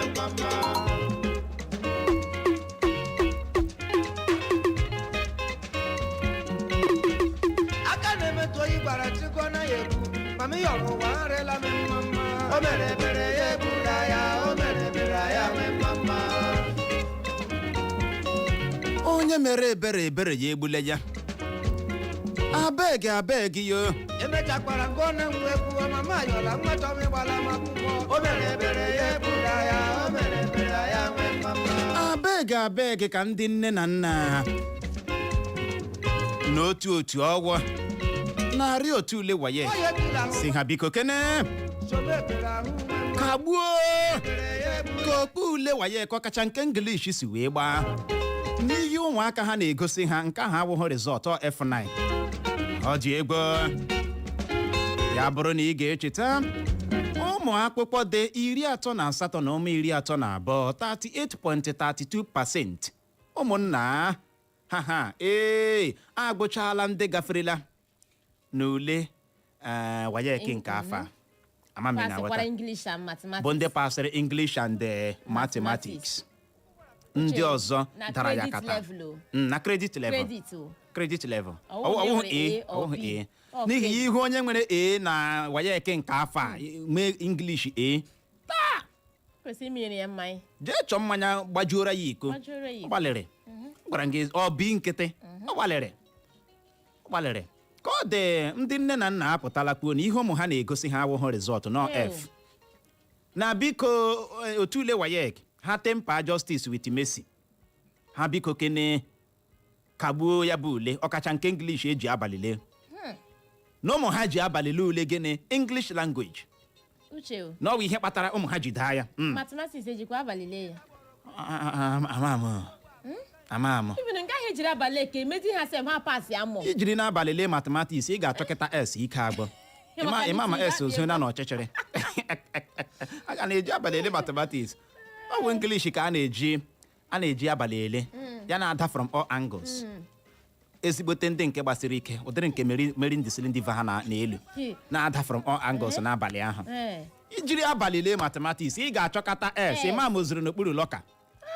Aka na-emetụ oyi gwara chukwu na ya egbu mama yọrọ ụwa arịla m mma mma. O mere ebere ya egbula ya, o mere ebere ya nwee mma mma. Onye mere ebere, ebere ya egbule ya. Abeg, abeg yo. Emechakwara nke ọ na-enwe egwu mama yọla nweta m ịgbala m akwụkwọ. O mere ebere ya egbula ya, o mere ebere ya nwee mma mma. Abeg, abeg, ka ndị nne na nna n'otu otu ọgwọ narị otu ule WAEC Onye tiri ahụ si ha biko kene sobe ebere ahụ nwe kagbuo ebere ya egbu ka okpu ule WAEC, ọkacha nke English, si wee gbaa n'ihe ụmụaka ha na-egosi ha. Nke ahụ awụghị result F9. Ọ dị egwu. Ya bụrụ na ị ga-echeta, ụmụ akwụkwọ dị 38.32, 38.32%, ụmụnna ha ha ee agụchala ndị gaferela n'ule WAEC nke afọ a. Ama m ị Pasịkwara na-aghọta? English and Mathematics. Bụ ndị pasịrị English and Mathematics. Ndị ọzọ na dara ya credit kata. level o. Na credit level. Credit o. Credit level. Ọwụghị Ọwụghị nwere A. A or Ọwụghị B. A. Ọ N'ihi credit. ihu onye nwere A na WAEC nke afọ a, nwee English A. Kwesịrị iminyere ya mmanya. Jee chọọ mmanya gbajuoro ya iko. Gbajuoro ya iko. Ọ gbalịrị. Ọ gwara m gị, ọ bi nkịtị, ọ gbalịrị, ọ gbalịrị. Ka ọ dị, ndị nne na nna apụtala kwuo na ihe ụmụ ha na-egosi ha awụghị result nọ Ew. F na biko, otu ule WAEC ha temper justice with mercy. Ha biko kene kagbuo ya bụ ule, ọkacha nke English eji abalị lee, na ụmụ ha ji abalị lee ule gịnị? English language. Uche o. Na ọ bụ ihe kpatara ụmụ ha ji daa ya. Mathematics ejikwa abalị lee ya? Ama m, ama m. Even nke ahụ ejiri abalị eke emezi ha sef, ha pass ya mọ. Ijiri n'abalị lee mathematics, ị ga-achọkịta s ike agbọ. Maka ịma ma ntị s ozuona n'ọchịchịrị. A ga na-eji abalị ele mathematics? Ọ bụ English ka a na-eji abalị ele ya, na-ada from all angles. Ezigbote ndị nke gbasiri ike, ụdịrị nke meri ndịsịrị ndị va ha n'elu na-ada from all angles n'abalị ahụ. Ijiri abalị lee mathematics, ị ga-achọkata s. Ịma ma ozuru n'okpuru locker,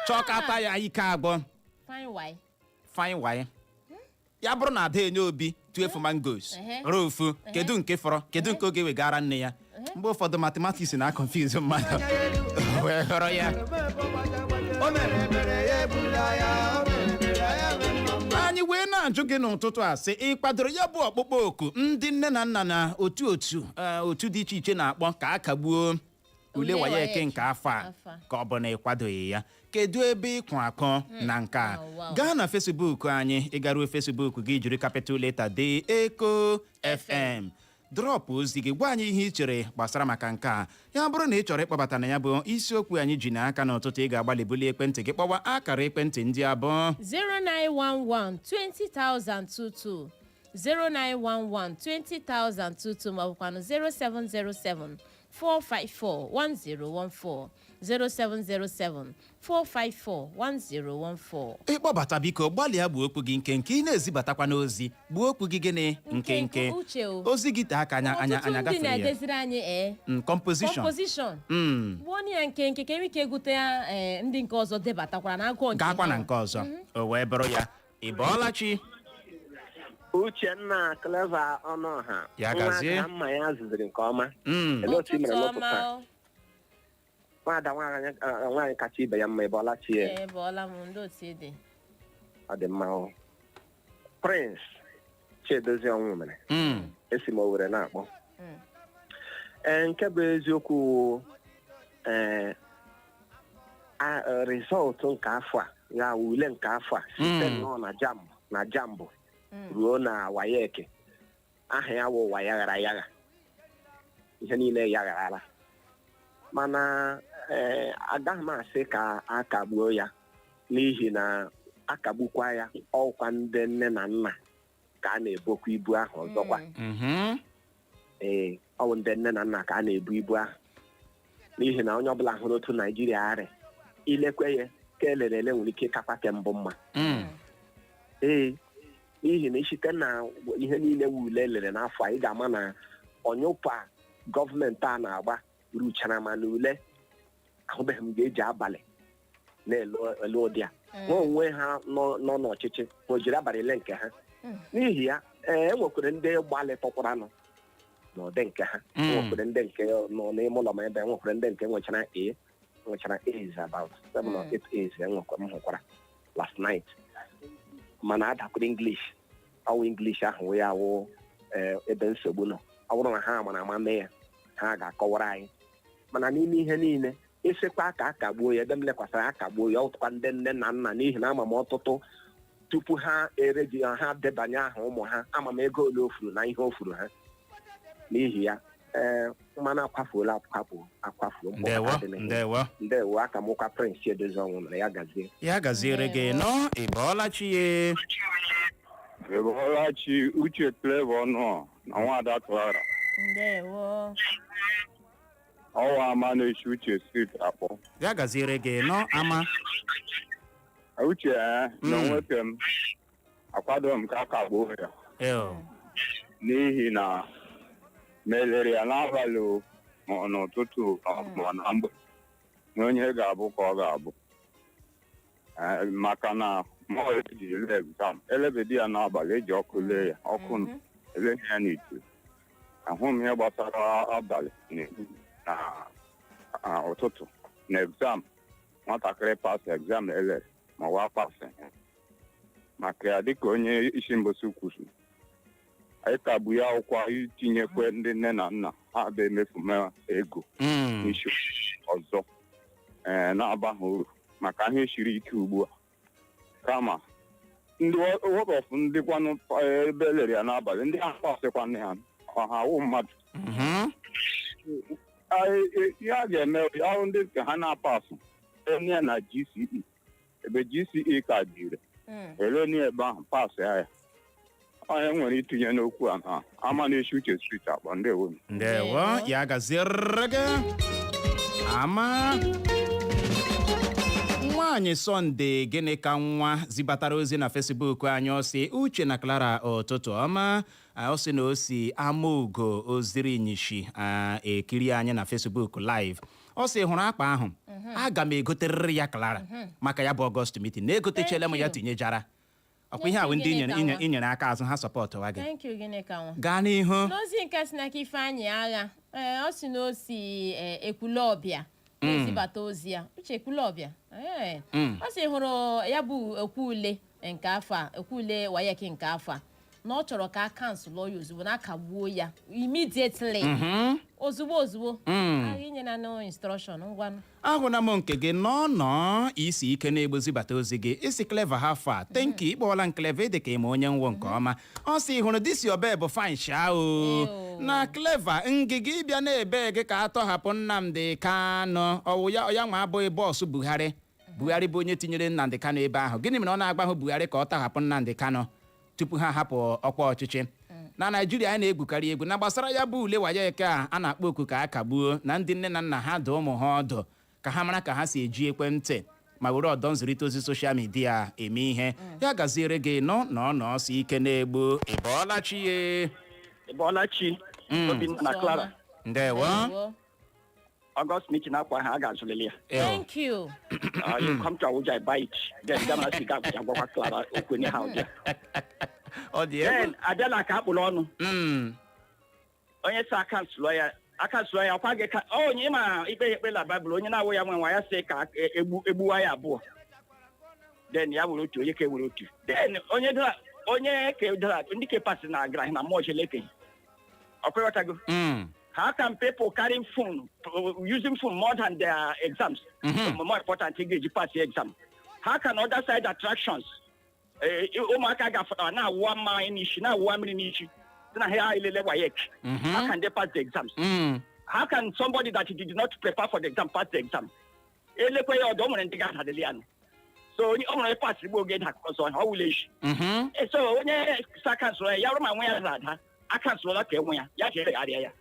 chọkata ya ike agbọ. Fine why. Fine why. Ya bụrụ na ada enye Obi 12 mangoes, rofu kedu nke fọrọ, kedu nke oge wegara nne ya? Mgbe ụfọdụ mathematics na confuse mmadụ wee họrọ ya. O mere ebere ya egbula ya, o mere ebere ya nwee mma mma. Anyị wee na-ajụ gị n'ụtụtụ a sị, ị kwadoro ya bụ ọkpụkpọ oku ndị nne na nna na otu dị iche iche na-akpọ ka a kagbuo ule ule WAEC WAEC nke afọ a, afọ a, ka ọ bụ na ịkwadoghị ya? Kedu ebe ịkwụ akọ na nke a? Oh, wow. Gaa na Facebook anyị. Ịgaruo Facebook gị, jiri capital letter dee Eko FM, drop ozi gị, gwa anyị ihe ị chere gbasara maka nke a. Ya bụrụ na ị chọrọ ịkpọbata na ya bụ isiokwu anyị ji n'aka n'ụtụtụ, ị ga-agbalị bulie ekwentị gị kpọwa akara ekwentị ndị abụọ: 0911 20022, 0911 20022, maọbụkwanụ 0707 454 1014, 0707 454 1014. Ịkpọbata, biko gbalịa gbuo okwu gị nkenke. Ị na-ezibatakwa n'ozi, gbuo okwu gị gịnị? Nkenke. Nkenke, uche o. Ozi gị tee aka anya anya Ọtụtụ anya ndị gafere ya. na-edeziri anyị Composition. Composition. Gbuo ya nkenke ka enwe ike gụte ya. Ndị nke ọzọ debatakwara na agụọ nke Gaakwa na ha. nke ọzọ o wee bụrụ ya. Ị bọọla chi? Uchenna Clever Ọnụọha. Ya gazie. Nwa ka mma ya zuziri nke ọma. Olee otu ị mere Ụtụtụ n'ụtụtụ ọma a? o. Nwada nwaanyị kacha ibe ya mma, ị bọọla chi ya? Ee, bọọla m. Ndị otu ede? Ọ dị mma o. Prince Chiedozie ọnwụ mere. Esi m Owere na-akpọ. Ee, nke bụ eziokwu, ee, result nke afọ a, ya wụ ule nke afọ a, site nnọọ na JAMB na JAMB ruo na WAEC, aha ya wụ ụwa yaghara yagha, ihe niile yagharala. Mana ee, agaghị m asị ka a kagbuo ya, n'ihi na akagbukwa ya, ọkwa ndị nne na nna ka a na-ebokwa ibu ahụ ọzọkwa. Ee, ọ bụ ndị nne na nna ka a na-ebu ibu ahụ, n'ihi na onye ọbụla hụrụ otu Naijiria arị ilekwe ya ka elere ele nwere ike ịkakwa ke mbụ mma. Ee, n'ihi na isite na ihe niile wu ule elere n'afọ a, ị ga-ama na Ọnyụpa gọọmenti a na-agba ruchara, ma n'ule ahụbeghị m ga-eji abalị na-ele ele ụdị a. Ha onwe ha nọ n'ọchịchị, ha o jiri abalị ele nke ha? N'ihi ya, ee, e nwekwara ndị gbalịtụkwaranụ n'ụdị nke ha. E nwekwara ndị nke nọ n'ime ụlọ, ma ebe e nwekwara ndị nke nwechara A, nwechara A's, about seven or eight A's enwekwa m hụkwara last night, mana adakwara English. Ọwụ English ahụ wee awụ ebe nsogbu nọ. Ọ bụrụ na ha mara ama mee ya, ha ga-akọwara anyị. Mana n'ime ihe niile, ịsịkwa ka a kagbuo ya, ebe m lekwasịrị, akagbuo ya, ọtụkwa ndị nne na nna, n'ihi na ama m ọtụtụ tupu ha ereji ha debanye aha ụmụ ha, ama m ego ole o furu na ihe o furu ha. N'ihi ya, ee, mmanụ akwafuola, akwafu akwafuo. Ndewo. Mkpọkọta dị n'ihu. Ndewo. Ndewo. Aka m ụkwa Prince Chiedozie ọnwụ nọrọ ya. Gazie. Ya gaziere gị nọ. Ị bọọla chi ye? Ebolachi, Uche, Clever nọ na Nwada Clara. Ndewo. Ọwa ama na-echi Uche Street akpọ. Ya gaziere gị nọ, ama. Uche, ee, na nwoke m akwado m ka a kagbuo ya. Eo. N'ihi na melere ya n'abalị o, ma ọ n'ụtụtụ ma ọ na mgbe na onye ga-abụ ka ọ ga-abụ. Ee, maka na ma ọ eji ele exam elebedi ya n'abalị, eji ọkụ lee ya, ọkụ eleghị ya n'ite. Ahụ m ihe gbasara abalị na ụtụtụ na exam nwatakịrị pass exam elere ma ọ wa pass maka ya, dịka onye isi mbosi kwuru, anyị kagbu ya akwụkwọ itinyekwe ndị nne na nna ha bụ emefu ego n'isi ọzọ, ee, na-abaghị uru maka ihe siri ike ugbu a. Kama ndị wọbọf, ndị kwanụ ebe elere ya n'abalị, ndị ahụ pasịkwanụ ya, ọha wụ mmadụ. Ihe a ga-eme, ọrụ ndị nke ha na-apasụ enye ya na GCE, ebe GCE ka dị ire, eleni ebe ahụ pasị ya. Onye nwere itinye n'okwu a na ama na-esi Uche Street akpọ. Ndewo. Ndewo, ya gaziere gị, ama. Nwaanyị Sọnde, gịnị ka nwa zibatara ozi na Facebook anyị? Ọ sị, "Uche na Clara, ụtụtụ ọma." Ọ sị na o si Amaugo Oziri Nyishi ekiri anyị na Facebook Live. Ọ sị, "Hụrụ akpa ahụ, aga m egoterịrị ya Clara maka ya bụ August meeting na egotechele m ya." Thank you. Tinyejara ọkwa ihe a bụ ndị Thank you, Gịnị ka inyere aka azụ ha sọpọtụwa gị. Thank you, gịnị ka nwa. Gaa n'ihu. N'ozi nke si n'aka Ifeanyị Agha, ee, ọ si na o si Ekwulọbịa na-ezibata ozi ya. Uche, Ekwulọbịa, ee. Ọ sị hụrụ ya bụ okwu ule nke afọ a, okwu ule WAEC nke afọ a, na ọ chọrọ ka a cancel ya ozugbo, na akagbuo ya immediately, ozugbo ozugbo. Agha inyela no instruction, ngwanụ. Ahụna m nke gị nọ nọ isi ike na-egbozibata ozi gị. Isi, "Clever, ha fa, thank you." Ịkpọọla m Clever dị ka ịma onye nwụ nke ọma. Ọ sị, "Hụrụ this your babe fine sha o." Ew. Na Clever ngịga ịbịa na-ebe gị ka a tọhapụ Nnamdi Kanu, ọwụ ya ya nwa abụghị boss Buhari. Buhari bụ onye tinyere Nnamdi Kanu ebe ahụ. Gịnị mere ọ na-agbahụ Buhari ka ọ tọhapụ Nnamdi Kanu tupu ha hapụ ọkwa ọchịchị na Naijiria? Anyị na-egwukarị egwu na gbasara ya bụ ule WAEC a na-akpọ oku ka a kagbuo, na ndị nne na nna ha dụ ụmụ ha ọdụ ka ha mara ka ha si eji ekwentị ma were ọdọ nzirịta ozi social media eme ihe. Ya gaziere gị nọ nọ nọọsụ ike na-egbu. Ị bọọla chi ye? Bọlachi. Obinna na Clara. Ndewo. Ndewo. August meeting akwa ha a ga-azụlili ya. Ew. Thank you. You come to Abuja, I buy it. Then Ghana si ga Abuja gwakwa Clara okwu anyhow there. Ọ dị egwu. Then abịala ka akpụrụ ọnụ. Onye si akansụlọ ya, akansụlọ ya, ọkwa gị ka ọ onye ma ikpe ikpe na Baịbụl, onye na-awụ ya nwe nwa ya sị ka egbu egbuwa ya abụọ. Then ya were otu onye ka ewere otu. Then onye dara, onye ka dara, ndị ke pasị na gara na mmụọ Chineke. Ọkwa ịghọtago? How can people carrying phone, using phone more than their exams, more important ị ga-eji pass exam? How can other side attractions, ụmụaka gafetara na-awụwa mmanya n'isi, na-awụwa mmiri n'isi, sị na ha elele WAEC? How can they pass the exams? How can somebody that did not prepare for the exam pass the exam? Elekwe ya ọdọ, o nwere ndị ga-adadịlị ya nụ. So onye o nwere pass igbo oge da ọzọ, ọ wụla echi. So onye sa cancel ya, ya bụrụ ma nwe ya dara ada, a cancelụla ka enwe ya, ya jegharịa ya.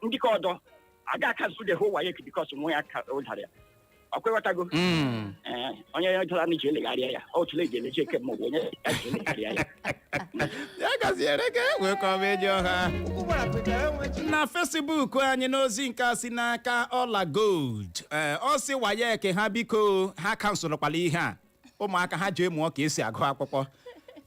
Ndị ka ọdọ aga cancel the whole WAEC because nwe ya ka o dara ya. Ọkwa ịghọtago? Ee, onye ya jụrụ anyị ji elegharịa ya, ọ tụle eji eleji eke mmụọ, onye ya ji elegharịa ya. Ya gaziere gị, nwekọ eji ọha. Na Facebook anyị, n'ozi nke a si n'aka Ọla Gold, ee, ọ sị WAEC ha, biko, ha cancelkwala ihe a. Ụmụaka ha jee mụọ ka esi agụ akwụkwọ.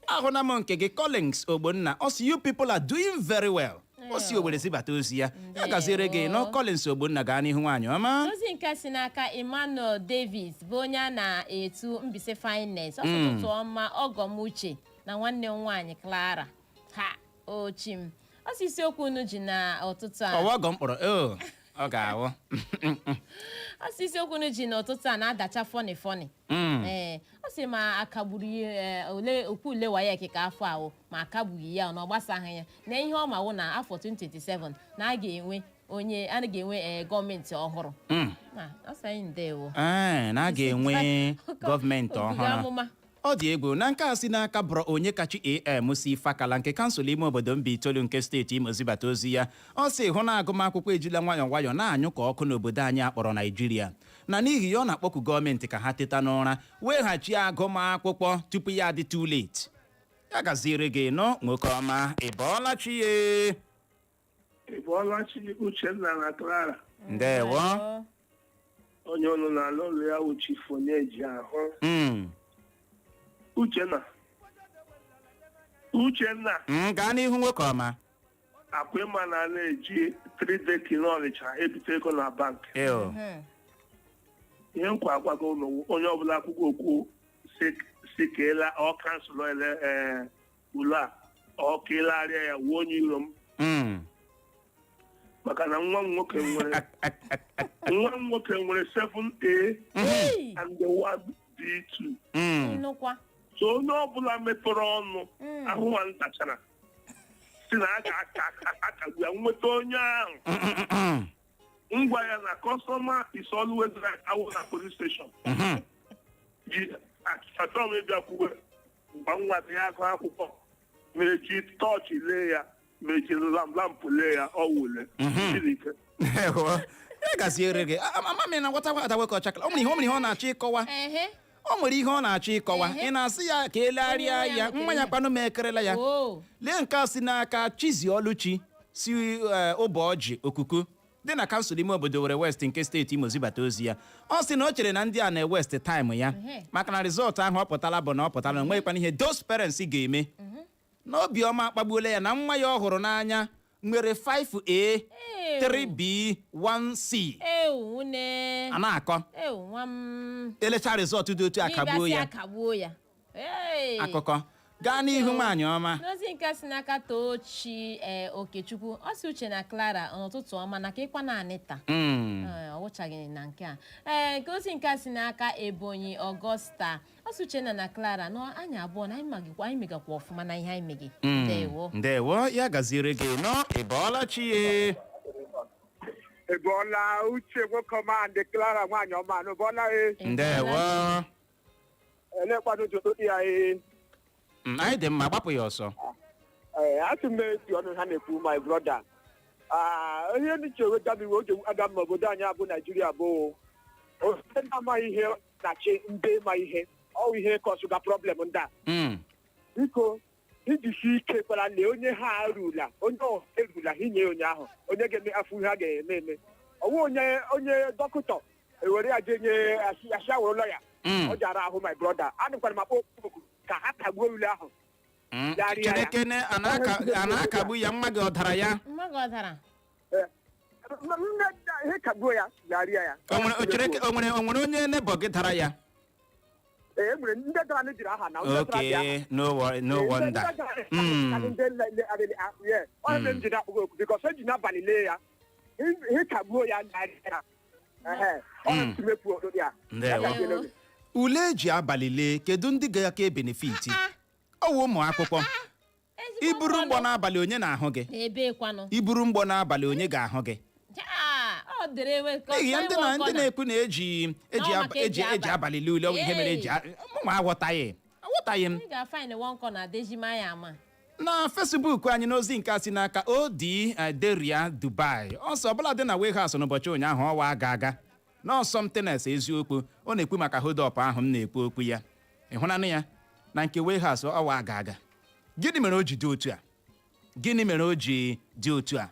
Ahụna m nke gị, Collins Ogbonna. Ọ sị, "You people are doing very well." Ọ si Owere zibata ozi ya. Ya gaziere gị nọ, Collins Ogbonna. Gaa n'ihu, nwaanyị ọma. Ozi nke si n'aka Emmanuel Davis, bụ onye a na-etu Mbise Finance. Ọtụtụ ọma, ọgọ m Uche na nwanne m nwaanyị Clara, ha ochim. Ọ sị isiokwu unu ji na ụtụtụ a Ọwa ọgọ m kpọrọ o, ọ ga-awụ. Ọ sị isiokwu unu ji n'ụtụtụ a na-adacha funny funny. Ee, ọ sị ma akagburu ya, ole okwu ule WAEC ka afọ ahụ, ma akagbughị ya, na ọ gbasaghị ya, na ihe ọ ma wụ na afọ 2027 na a ga-enwe onye a ga-enwe, gọọmenti ọhụrụ. Ah, ọ sị anyị ndewo. Ee, na a ga-enwe gọọmenti Obugo ọhụrụ. Amụma. Ọ dị egwu. Na nke a si n'aka bụrụ onye kachi am si Fakala nke kansụl ime obodo Mbaitoli nke steeti Imo zibata ozi ya. Ọ sị hụ na agụmakwụkwọ ejila nwayọọ nwayọọ na-anyụ ka ọkụ n'obodo anyị akpọrọ Naijiria, na n'ihi ya ọ na-akpọku gọọmenti ka ha teta n'ụra, weghachi agụmakwụkwọ tupu ya adị too late. Ya gaziere gị nọ, nwoke ọma. Ị bọọla chi ye? Ị bọọla chi, Uchenna na Clara. Ndewo. Onye ọnụ na-alụ ụlọ ya wụ Chief Onyeji ahụ. Uchenna, Uchenna. Gaa n'ihu, nwoke ọma. Akwa ịma na na-eji 3 decking n'Ọnịcha ebite ego na bank. Eo. Ihe nkwa agwago ụlọ, onye ọbụla akwụkwọ okwu si keela ọ cancel ele, ee, ule a ọ kelegharịa ya, wuo onye iro m. Maka na nwa m nwoke nwere 7A and 1B2. Nnukwa. So onye ọbụla mepere ọnụ ahụ nwa ntachara si na a ga-akagbu ya, nweta onye ahụ, ngwa ya na customer is always right awụ na police station. Ji achọrọ m ịbịa kwuwe mgbe nwa dị ya agụ akwụkwọ, ma eji tọọchị lee ya, ma eji lampụ lee ya, ọ wule Chineke. Ewo, ya gaziere gị. Ama m na nghọta adawe ka ọchakala. O nwere ihe ọ na-achọ ịkọwa. O nwere ihe ọ na-achọ ịkọwa. Ị na-asị ya ka elegharịa Onye nwe ya ya. Nwa ya kpanụ m ekerela ya. Lee nke a si n'aka Chizioluchi si Ụbọjị Okuku dị na kansụl ime obodo Were West nke steeti Imo zibata ozi ya. Ọ sị na o chere na ndị a na-ewaste time ya, maka na result ahụ ọ pụtala bụ na ọ pụtala, na onweghịkwana ihe those parents ga-eme, na obiọma akpagbuola ya na nwa ya ọ hụrụ n'anya nwere 5A, 3B, 1C. Ewu nne. A na-akọ. Ewu nwa m. Elecha result dị otu a, kagbuo Ịbịa sị ya. Akagbuo ya. Ee. Akụkọ. Gaa n'ihu, nwaanyị ọma. N'ozi nke si n'aka Tochi, ee, Okechukwu, ọ sị, Uche na Clara, n'ụtụtụ ọma, na ka ịkwa na Anita. Ee, ọ wụchaghị na nke a. Ee, nke ozi nke a si n'aka Ebonyi Ọgọsta, ọ sị, Uchenna na Clara, nọ anyị abụọ na anyị magikwa, anyị megakwa ọfụma na ihe anyị megi. Ndewo. Ndewo, ya gaziere gị nọ. Ị bọọla chi ye? Ị bọọla, Uche nwoke ọma and Clara nwaanyị ọma, na bọọla e. Ndewo. Elekwanụ ụtụtụ ya e. Anyị dị mma, gbapụ ya ọsọ. Ee, asị m eti ọnụ ha na-ekwu, my brother. Ah, ihe ndị che weta m iwe oge aga m obodo anyị abụ Naijiria bụ onye na-amaghị ihe na-achị ndị ma ihe ọ ihe causeụga problem ndị a. Biko, ijisi ike kwara lee onye ha rula, onye ọ erula inye onye ahụ, onye ga-eme afọ ihe a ga-eme eme ọwụ onye onye dọkịta ewere ya jee nye asị awụrụla ya. Ọ jara ahụ, my brother. Anụkwara m akpọ oku ka ha kagbuo ule ahụ. Yarịa ya. Chinekene, a na-akagbu ya? Nwa gị ọ dara ya? Nwa gị ọ dara? Nne ihe kagbuo ya, yarịa ya. O nwere o chere, o nwere onye neighbour gị dara ya? Ee, e nwere ndị dara, ndị jiri aha na ndị dara bịa. Okay, no worry, no wonder. Ọ mere m ji na-akpụgo okwu because eji n'abalị lee ya, ihe kagbuo ya, yarịa ya. Ehe, ọ na-emefu obodo ya. Ndewo. Ya gaziere gị. Ule eji abalị lee, kedu ndị ga-aka ebenefit? Ọ wụ ụmụ akwụkwọ. Iburu mgbọ n'abalị, onye na-ahụ gị? Ebe kwanụ? Iburu mgbọ n'abalị, onye ga-ahụ gị? Jaa, ọ dere enwe ka N'ihi ya, ndị na ndị na-ekwu na eji eji Na ọ aba- maka eji eji eji abalị. abalị lee ule, ọ bụ ihe mere eji mụnwa aghọtaghị, aghọtaghị m. Ị ga-find one corner dejima ya ama. Na Facebook anyị, n'ozi nke a si n'aka Odi Deria Dubai, ọsọ ọbụla dị na warehouse n'ụbọchị ụnyaahụ ọwa aga aga. No something else. Eziokwu, ọ na-ekwu maka hold up ahụ m na-ekwu okwu ya. Ịhụnanụ ya na nke warehouse ọwa aga aga. Gịnị mere o ji dị otu a? Gịnị mere o ji dị otu a?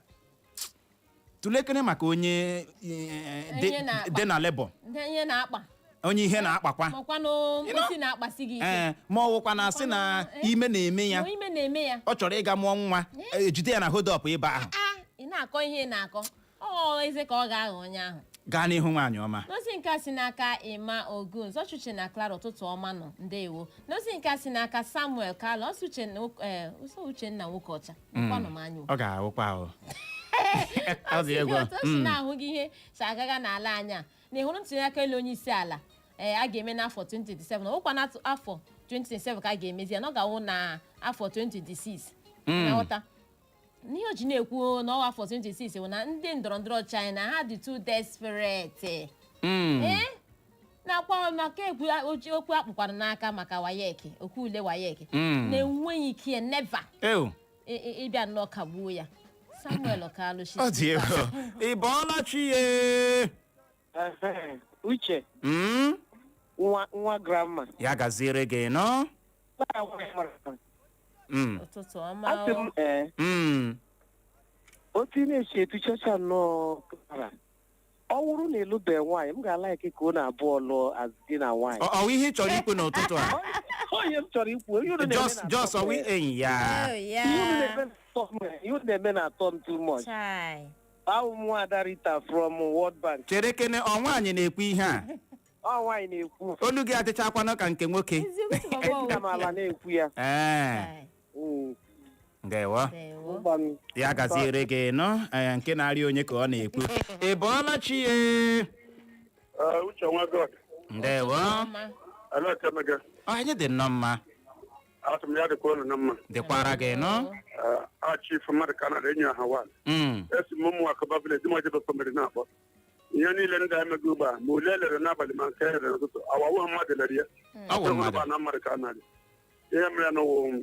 Tụlekere maka onye Ihe na-akpa. dị na labour, Ndị ihe na-akpa. Onye ihe na-akpakwa. Makwanụ mkposi na-akpasi gị ike. Ee, ma ọ wụkwa na asị na ime na-eme ya. Ma ime na-eme ya. Ọ chọrọ ịga mụọ nwa, ejide ya na hold up ebe ahụ. A ị na-akọ ihe ị na-akọ, ọ eze ka ọ ga-aghọ onye ahụ. Gaa n'ihu, nwaanyị ọma. N'ozi nke a si n'aka Emma Ogun Zọchuche na Clara, ụtụtụ ọma nọ, ndewo. N'ozi nke a si n'aka Samuel Kalo, ọsọ Uche na ọsọ Uchenna nwoke ọcha nkwanụ m anya. Ọ ga-awụkwa ahụ, ọ dị egwu. Otu o si na-ahụ gị ihe si agaga n'ala anya na ịhụrụ ntụli aka elu onye isi ala ee a ga-eme n'afọ 2027, ọwụkwa na afọ 2027 ka a ga-emezi ya, na ọ ga-awụ na afọ 2026. Na-aghọta n'ihe o ji na-ekwu na ọwa afọ 2026 bụ na ndị ndọrọ ndọrọ ọchịchị anyị na ha dị too desperate. Ee, nakwa maka ekwu okwu akpụkwara n'aka maka WAEC, okwu ule WAEC, na-enweghị ike never Ew. ịbịa nnọọ kagbuo ya. Samuel Kalushi. Ọ dị egwu. Ị bọọla chi ye? Uche. Nwa nwa grandma. Ya gaziere gị nọ. Ụtụtụ ọma. Asị m ee, otu ị na-esi etuchacha nnọọ Clara, ọ wụrụ na ịlụbeghị nwaanyị, m ga-alaiki ka unu abụọ lụọ as di na nwaanyị. Ọ ihe ị chọrọ ikwu n'ụtụtụ a? Onye m chọrọ ikwu, ihe unu na-eme Just na-atọ just m, ọwụ enyi ya. Ihe unu na-eme na-atọ m, ihe unu na-eme na-atọ m too much. Chai. Awụ m Nwaada Rita from World Bank. Chere kene, ọ nwaanyị na-ekwu ihe a? Ọ nwaanyị na-ekwu. Olu gị adịchakwanụ ka nke nwoke. Ejina m ala na-ekwu ya. Ee, ndewo. Ụgba Ya gaziere gị nọ. Ee, nke na-arịa onye ka ọ na-ekwu. Ị bọọla chi ye? Uche nwa God. Ndewo. Ala Kemega. Anyị dị nnọọ mma. Asị m ya dịkwa unu na mma. Dịkwara gị nọ. A chief mmadụ ka na enyi ha wa. Esi m ụmụ akụba village ma jebe family na-akpọ. Ihe niile ndị a emego ugbu a, ma ule elere n'abalị ma nke elere n'ụtụtụ, awawo mmadụ lere ya. Ọ wụ mmadụ. Na mmadụ ka narị. Ihe mere na ụwa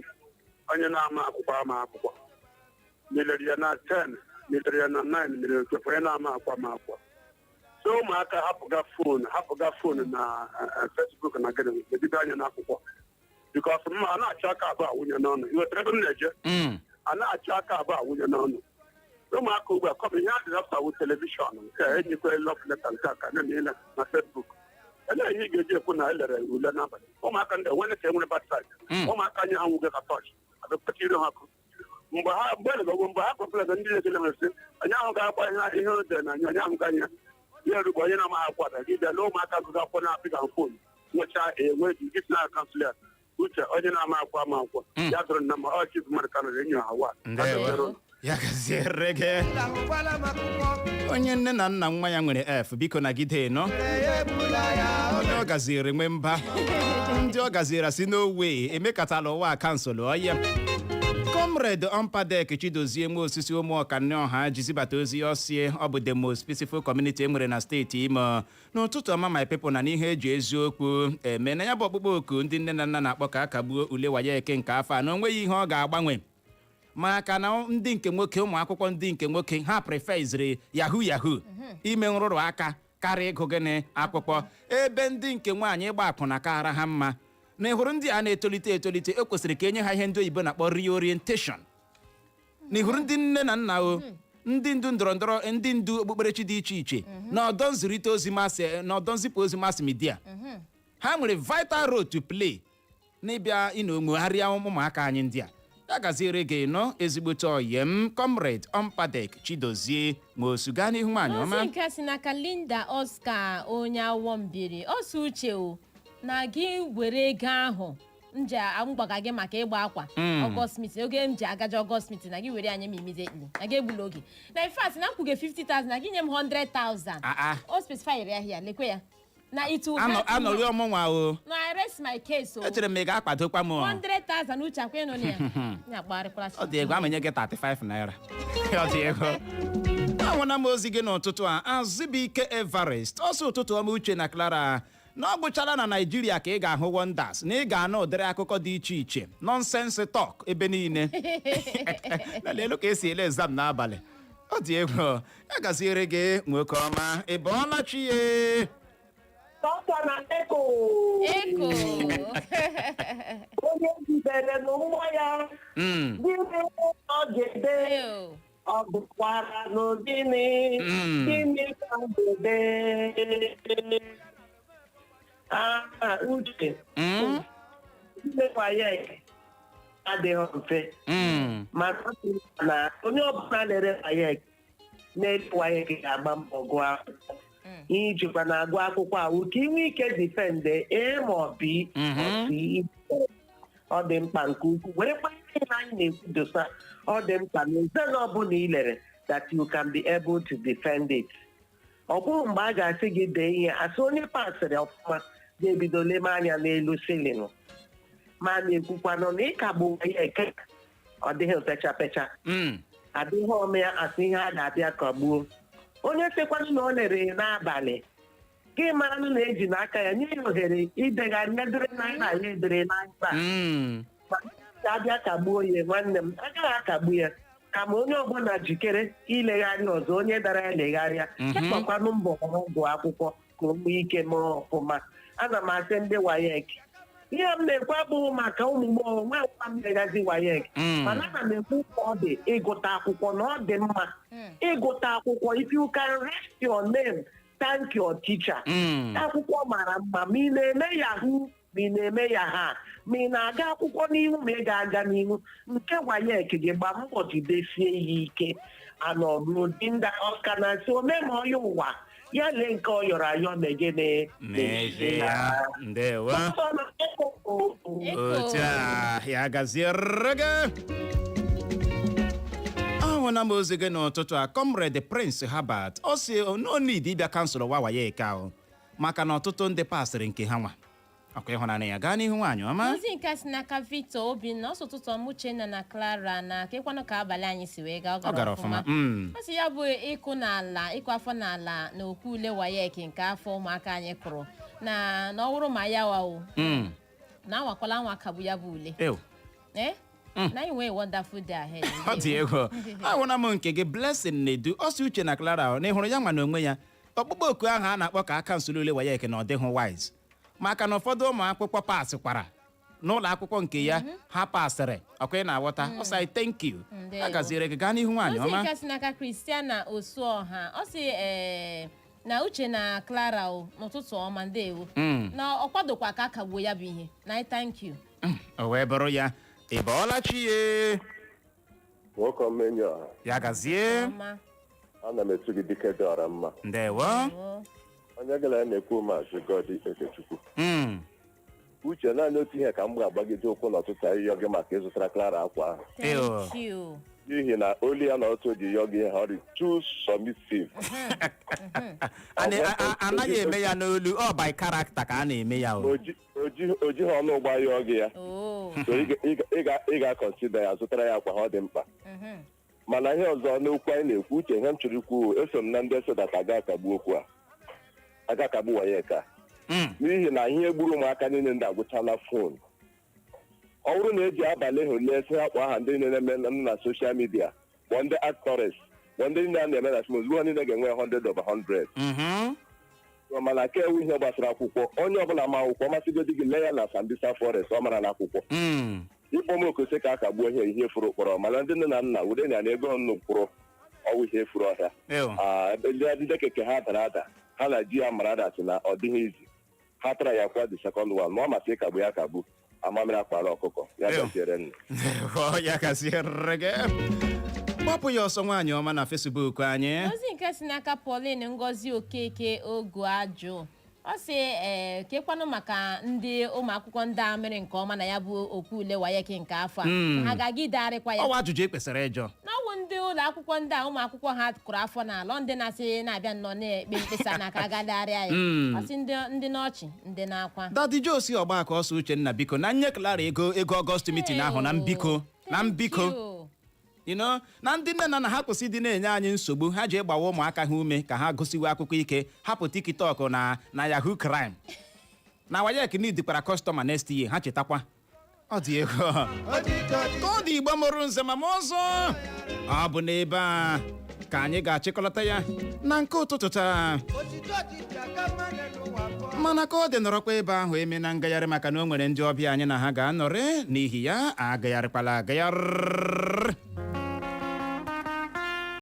onye na-ama akwụkwọ ama akwụkwọ. Milere ya na 10, milere ya na 9, milere 12, onye na-ama akwụkwọ ama akwụkwọ. So ụmụaka hapụga phone, hapụga phone na Facebook na gịnị, ebido anya n'akwụkwọ. Because mma a na-achọ aka abụọ awụnye n'ọnụ. Ị ghọtara ebe m na-eje? A na-achọ aka abụọ awụnye n'ọnụ. Ụmụaka ugbu a kọm ihe adịghị after wụ television nke a enyekwa love letter nke a ka na na na Facebook. Elee ihe ị ga-eji ekwu na elere ule n'abalị? Ụmụaka ndị enwere ka enwere bad side. Ụmụaka anyị ha nwuge ka tọch abịakpata ire ha ọkụ. Mgbe ha mgbe elere mgbe ha complain, ndị na-ekele mere sị anyị ahụ ga-akwa ihe ihe o dere na anyị anyị ahụ ga anya ya erugbo onye na-amaghị akwụkwọ abịa gị bịa lee ụmụaka gụgụ akwụkwọ na-apịga phone nwechaa enwe ji gị si na council ya. Uche, onye na-ama akwụkwọ ama akwụkwọ ya dụrụ nna ma ọ chief mmadụ ka nọrọ enyi ha wa. Ndewo, ya gaziere gị. Onye nne na nna nwa ya nwere F, biko nagide nọ. Onye ọ gaziere nwe mba, ndị ọ gaziere si n'owe emekatala ụwa cancel ọya. Comrade Ompadek Chidozie nwe osisi ụmụ ọkanne ọha ji zibata ozi ọsie, ọ bụ the most peaceful community e nwere na steeti Imo. N'ụtụtụ ọma, my people, na n'ihe eji eziokwu eme na ya bụ ọkpụkpọ oku ndị nne na nna na-akpọ ka a kagbuo ule WAEC nke afọ a, na onweghị ihe ọ ga-agbanwe, maka na ndị nke nwoke, ụmụ akwụkwọ ndị nke nwoke, ha preferziri yahoo yahoo, ime nrụrụ aka karịa ịgụ gịnị akwụkwọ, ebe ndị nke nwaanyị ịgba akwụna kara ha mma. Na ịhụrụ ndị a na-etolite etolite, e kwesịrị ka enye ha ihe ndị oyibo na-akpọ reorientation. Na ịhụrụ ndị nne na nna o, ndị ndu ndọrọ ndọrọ, ndị ndu okpukperechi dị iche iche, na ọdọ nzirịta ozi mass, na ọdọ nzipụ ozi mass media, ha nwere vital role to play n'ịbịa ịna omegharịa ụmụaka anyị ndị a. Ya gaziere gị nọ, ezigbote oyem, Comrade Ompadek Chidozie ma osu. Gaa n'ihu, nwaanyị ọma. Ozi nke si n'aka Linda Oscar onye awọ mbiri ọsọ, Uche o, na gị were ego ahụ m ji mgbaga gị maka ịgba akwa August meeting, oge m ji agaje August meeting, na gị were anya m immediately, na gị egbula oge, na in fact na m kwuge 50,000, na gị nye m 100,000. Ah, ah. O specify ya here, lekwe ya na it will help you. Anọrị ọmụnwa o. No, I rest my case o. Echere m ị ga-akwadokwa m o. 100,000, Uche, akwa ịnụ na ya ya akpagharịkwala. Ọ dị egwu, amanye gị 35 naira. Ọ dị egwu. Ahụna m ozi gị n'ụtụtụ a, Azụbike Everest ọsọ. Ụtụtụ ọma, Uche na Clara. Na ọ gwụchala na Naijiria ka ị ga-ahụ wonders, na ị ga-anụ ụdịrị akụkọ dị iche iche, nonsense talk ebe niile. Na leelu ka esi ele exam n'abalị. Ọ dị egwu. Ya gaziere gị, nwoke ọma. Ị bọọla chi ye? Tọtọ na Eko. Eko. Onye jidere n'ụgbọ ya. Gịnị ọ ga-ede? Ọ bụkwara n'ogịnị? Gịnị ka ọ ga-ede? Ah, Uche. Ime WAEC adịghị mfe. Mana ọ dị mkpa na onye ọbụla lere WAEC na-ele WAEC ga-agba mbọ gụọ akwụkwọ. Ihe ijikwa na-agụ akwụkwọ awụ ka ị nwee ike defend A ma ọ B ọ C. Ọ dị mkpa nke ukwuu. Werekwa ihe anyị na-ekwu dosa, ọ dị mkpa na ezinụlọ ọbụla ị lere that you can be able to defend it. Ọ bụghị mgbe a ga-asị gị dee ihe, asị onye pasịrị ọfụma ga-ebido leme anya n'elu ceiling. Ma na-ekwukwanụ na ịkagbu ya eke, ọ dịghị pecha pecha. Adịghị ọmụ ya asị ihe a ga-abịa kagbuo. Onye sịkwanụ na ọ lere n'abalị, gị maranụ na eji n'aka ya nye ya ohere idegharị edere n'anya ya, edere n'anya ma abịa kagbuo ya. Nwanne m, agaghị akagbu ya, kama onye ọbụla jikere ilegharị ọzọ. Onye dara ya legharịa, gbakwanụ mbọ gụọ akwụkwọ ka o nwee ike mee ọfụma. Ana m asị ndị WAEC, ihe m na-ekwu abụghị maka ụmụ m onwe nwa m legazi WAEC, mana ana m ekwu ka ọ dị ịgụta akwụkwọ na ọ dị mma ịgụta akwụkwọ. If you can write your name, thank your teacher. Akwụkwọ mara mma, ma ị na-eme yahoo, ma ị na-eme ya ha, ma ị na-aga akwụkwọ n'ihu, ma ị ga-aga n'ihu nke WAEC gị, gba mbọ jidesie ya ike. Anọrụ ndị ọka na-asị ome ma ọya ụwa ya lee nke ọ yọrọ ayọ megene. N'ezie ya, ndewo. Otu a ya gaziere gị. Ahụla m ozi gị n'ụtụtụ a, Comrade Prince Herbert. Ọ sị no need ịbịa cancel wa WAEC ahụ, maka na ọtụtụ ndị pasịrị nke ha nwa ọkwa ịhụnanya ya. Gaa n'ihu, nwaanyị ọma. Ozi nke a si n'aka Victor Obinna. Ọsọ ụtụtụ ọma, Uchenna na Clara, na kekwanụ ka abalị anyị si wee gaa? Ọ gara ọfụma. Ọ sị ya bụ ịkụ n'ala, ịkụ afọ n'ala na okwu ule WAEC nke afọ ụmụaka anyị kụrụ na ọ wụrụ ma ya wawo na anwakwala anwa kagbu ya bụ ule. Ew. Eh? Na anyị nwee wonderful day ahead. Ọ dị egwu. Ahụla m nke gị, Blessing na-edu. Ọ sị, Uche na Clara, na ịhụrụ ya nwa na onwe ya, ọkpụkpọ oku ahụ a na-akpọ ka a cancel ule WAEC na ọ dịghị wise, maka na ụfọdụ ụmụ akwụkwọ pasịkwara n'ụlọ akwụkwọ nke ya, ha pasịrị ọkwa. Ị na-aghọta? Ọ sị thank you. Ndewo. A gaziere gị. Gaa n'ihu, nwaanyị Ozi ọma. nke si n'aka Christiana Osuọha. Ọ sị ee na Uche na Clara o, n'ụtụtụ ọma, ndewo. Na ọ kwadokwa ka a kagbuo ya bụ ihe na thank you. O wee bụrụ ya. Ị bọọla chi ye? Nwoke ọma, enyi ọha. Ya gazie. Ọma. Ana m etu gị dike dị ọra mma. Ndewo. Onye gị na ya na-ekwu, Maazị Gọdi Ekechukwu. Uche, naanị otu ihe ka m ga-agbagide ụkwụ n'ọtụtụ ahịhịa gị maka ịzụtara Clara akwa ahụ. Thank you. N'ihi na olu ya na otu ji yọ gị ihe, ọ dị too submissive. Anaghị eme ya n'olu, ọ by character ka a na-eme ya o. O jighị ọnụ ụgba yọọ gị ya. So ị ga-aconsider ya, zụtara ya akwa ha, ọ dị mkpa. Mana ihe ọzọ n'okwu anyị na-ekwu, Uche, ihe m chọrọ ikwu, eso m na ndị sodata aga akagbu okwu a, aga akagbu WAEC a, n'ihi na ihe gburu ụmụaka niile ndị agwụchala phone. Ọ bụrụ na eji abalị hụ lee sị ha kpọọ aha ndị niile na-eme na social media, kpọọ ndị actors, kpọọ ndị niile a na-eme na film, ozugbo ha niile ga-enwe 100 over 100. Mana ka ewu ihe gbasara akwụkwọ, onye ọbụla ma akwụkwọ masịgodi gị lee ya na Sambisa Forest, ọ mara na akwụkwọ. Ịkpọ m okose ka a kagbuo ihe, ihe furu ụkpọrọ, mana ndị nne na nna were na ego nnu kwụrụ ọwụ ihe furu ọhịa. Ebe ndị keke ha dara ada, ha na ji ya mara ada, sị na ọ dịghị izi ha tara ya kwa the second one, ma ọ masị ịkagbu ya akagbu, amamịrị akwara ọkụkọ ya. Gaziere nnu. Ọ ya gaziere gị. Gbapụ ya ọsọ, nwaanyị ọma, na Facebook anyị. Ozi nke si n'aka Pauline Ngozi Okeke Ogu Ajụ. Ọ sị ee, kekwanụ maka ndị ụmụ akwụkwọ ndị a mere nke ọma na ya bụ okwu ule WAEC nke afọ a, ha ga-aga idegharịkwa ya? Ọwa ajụjụ e kwesịrị ịjụ. N'ọwụ ndị ụlọ akwụkwọ ndị a ụmụ akwụkwọ ha kụrụ afọ n'ala, ọ ndị na-asị na-abịa nnọọ na-ekpe mkpesa n'aka agadagharịa ya. Ọ sị ndị n'ọchị, ndị na-akwa. Daddy Joe ọgbakọ ọsọ, Uchenna, biko na nye Clara ego August meeting ahụ na mbiko na mbiko na ndị nne na nna ha kwụsị ịdị na-enye anyị nsogbu. Ha ji gbawa ụmụaka ha ume ka ha gụsiwe akwụkwọ ike, hapụ TikTok na Yahoo crime na WAEC need customer next year. Ha chetakwa ọ dị ego ka ọ dị. Igbo mụrụ nze ma m ọzọ, ọ bụ n'ebe a ka Ka anyị ga-achịkọlata ya na nke ụtụtụ taa, mana ka ọ dị, nọrọkwa ebe ahụ, eme na ngagharị, maka na o nwere ndị ọbịa anyị na ha ga-anọrị. N'ihi ya, agagharịkwala agagharị.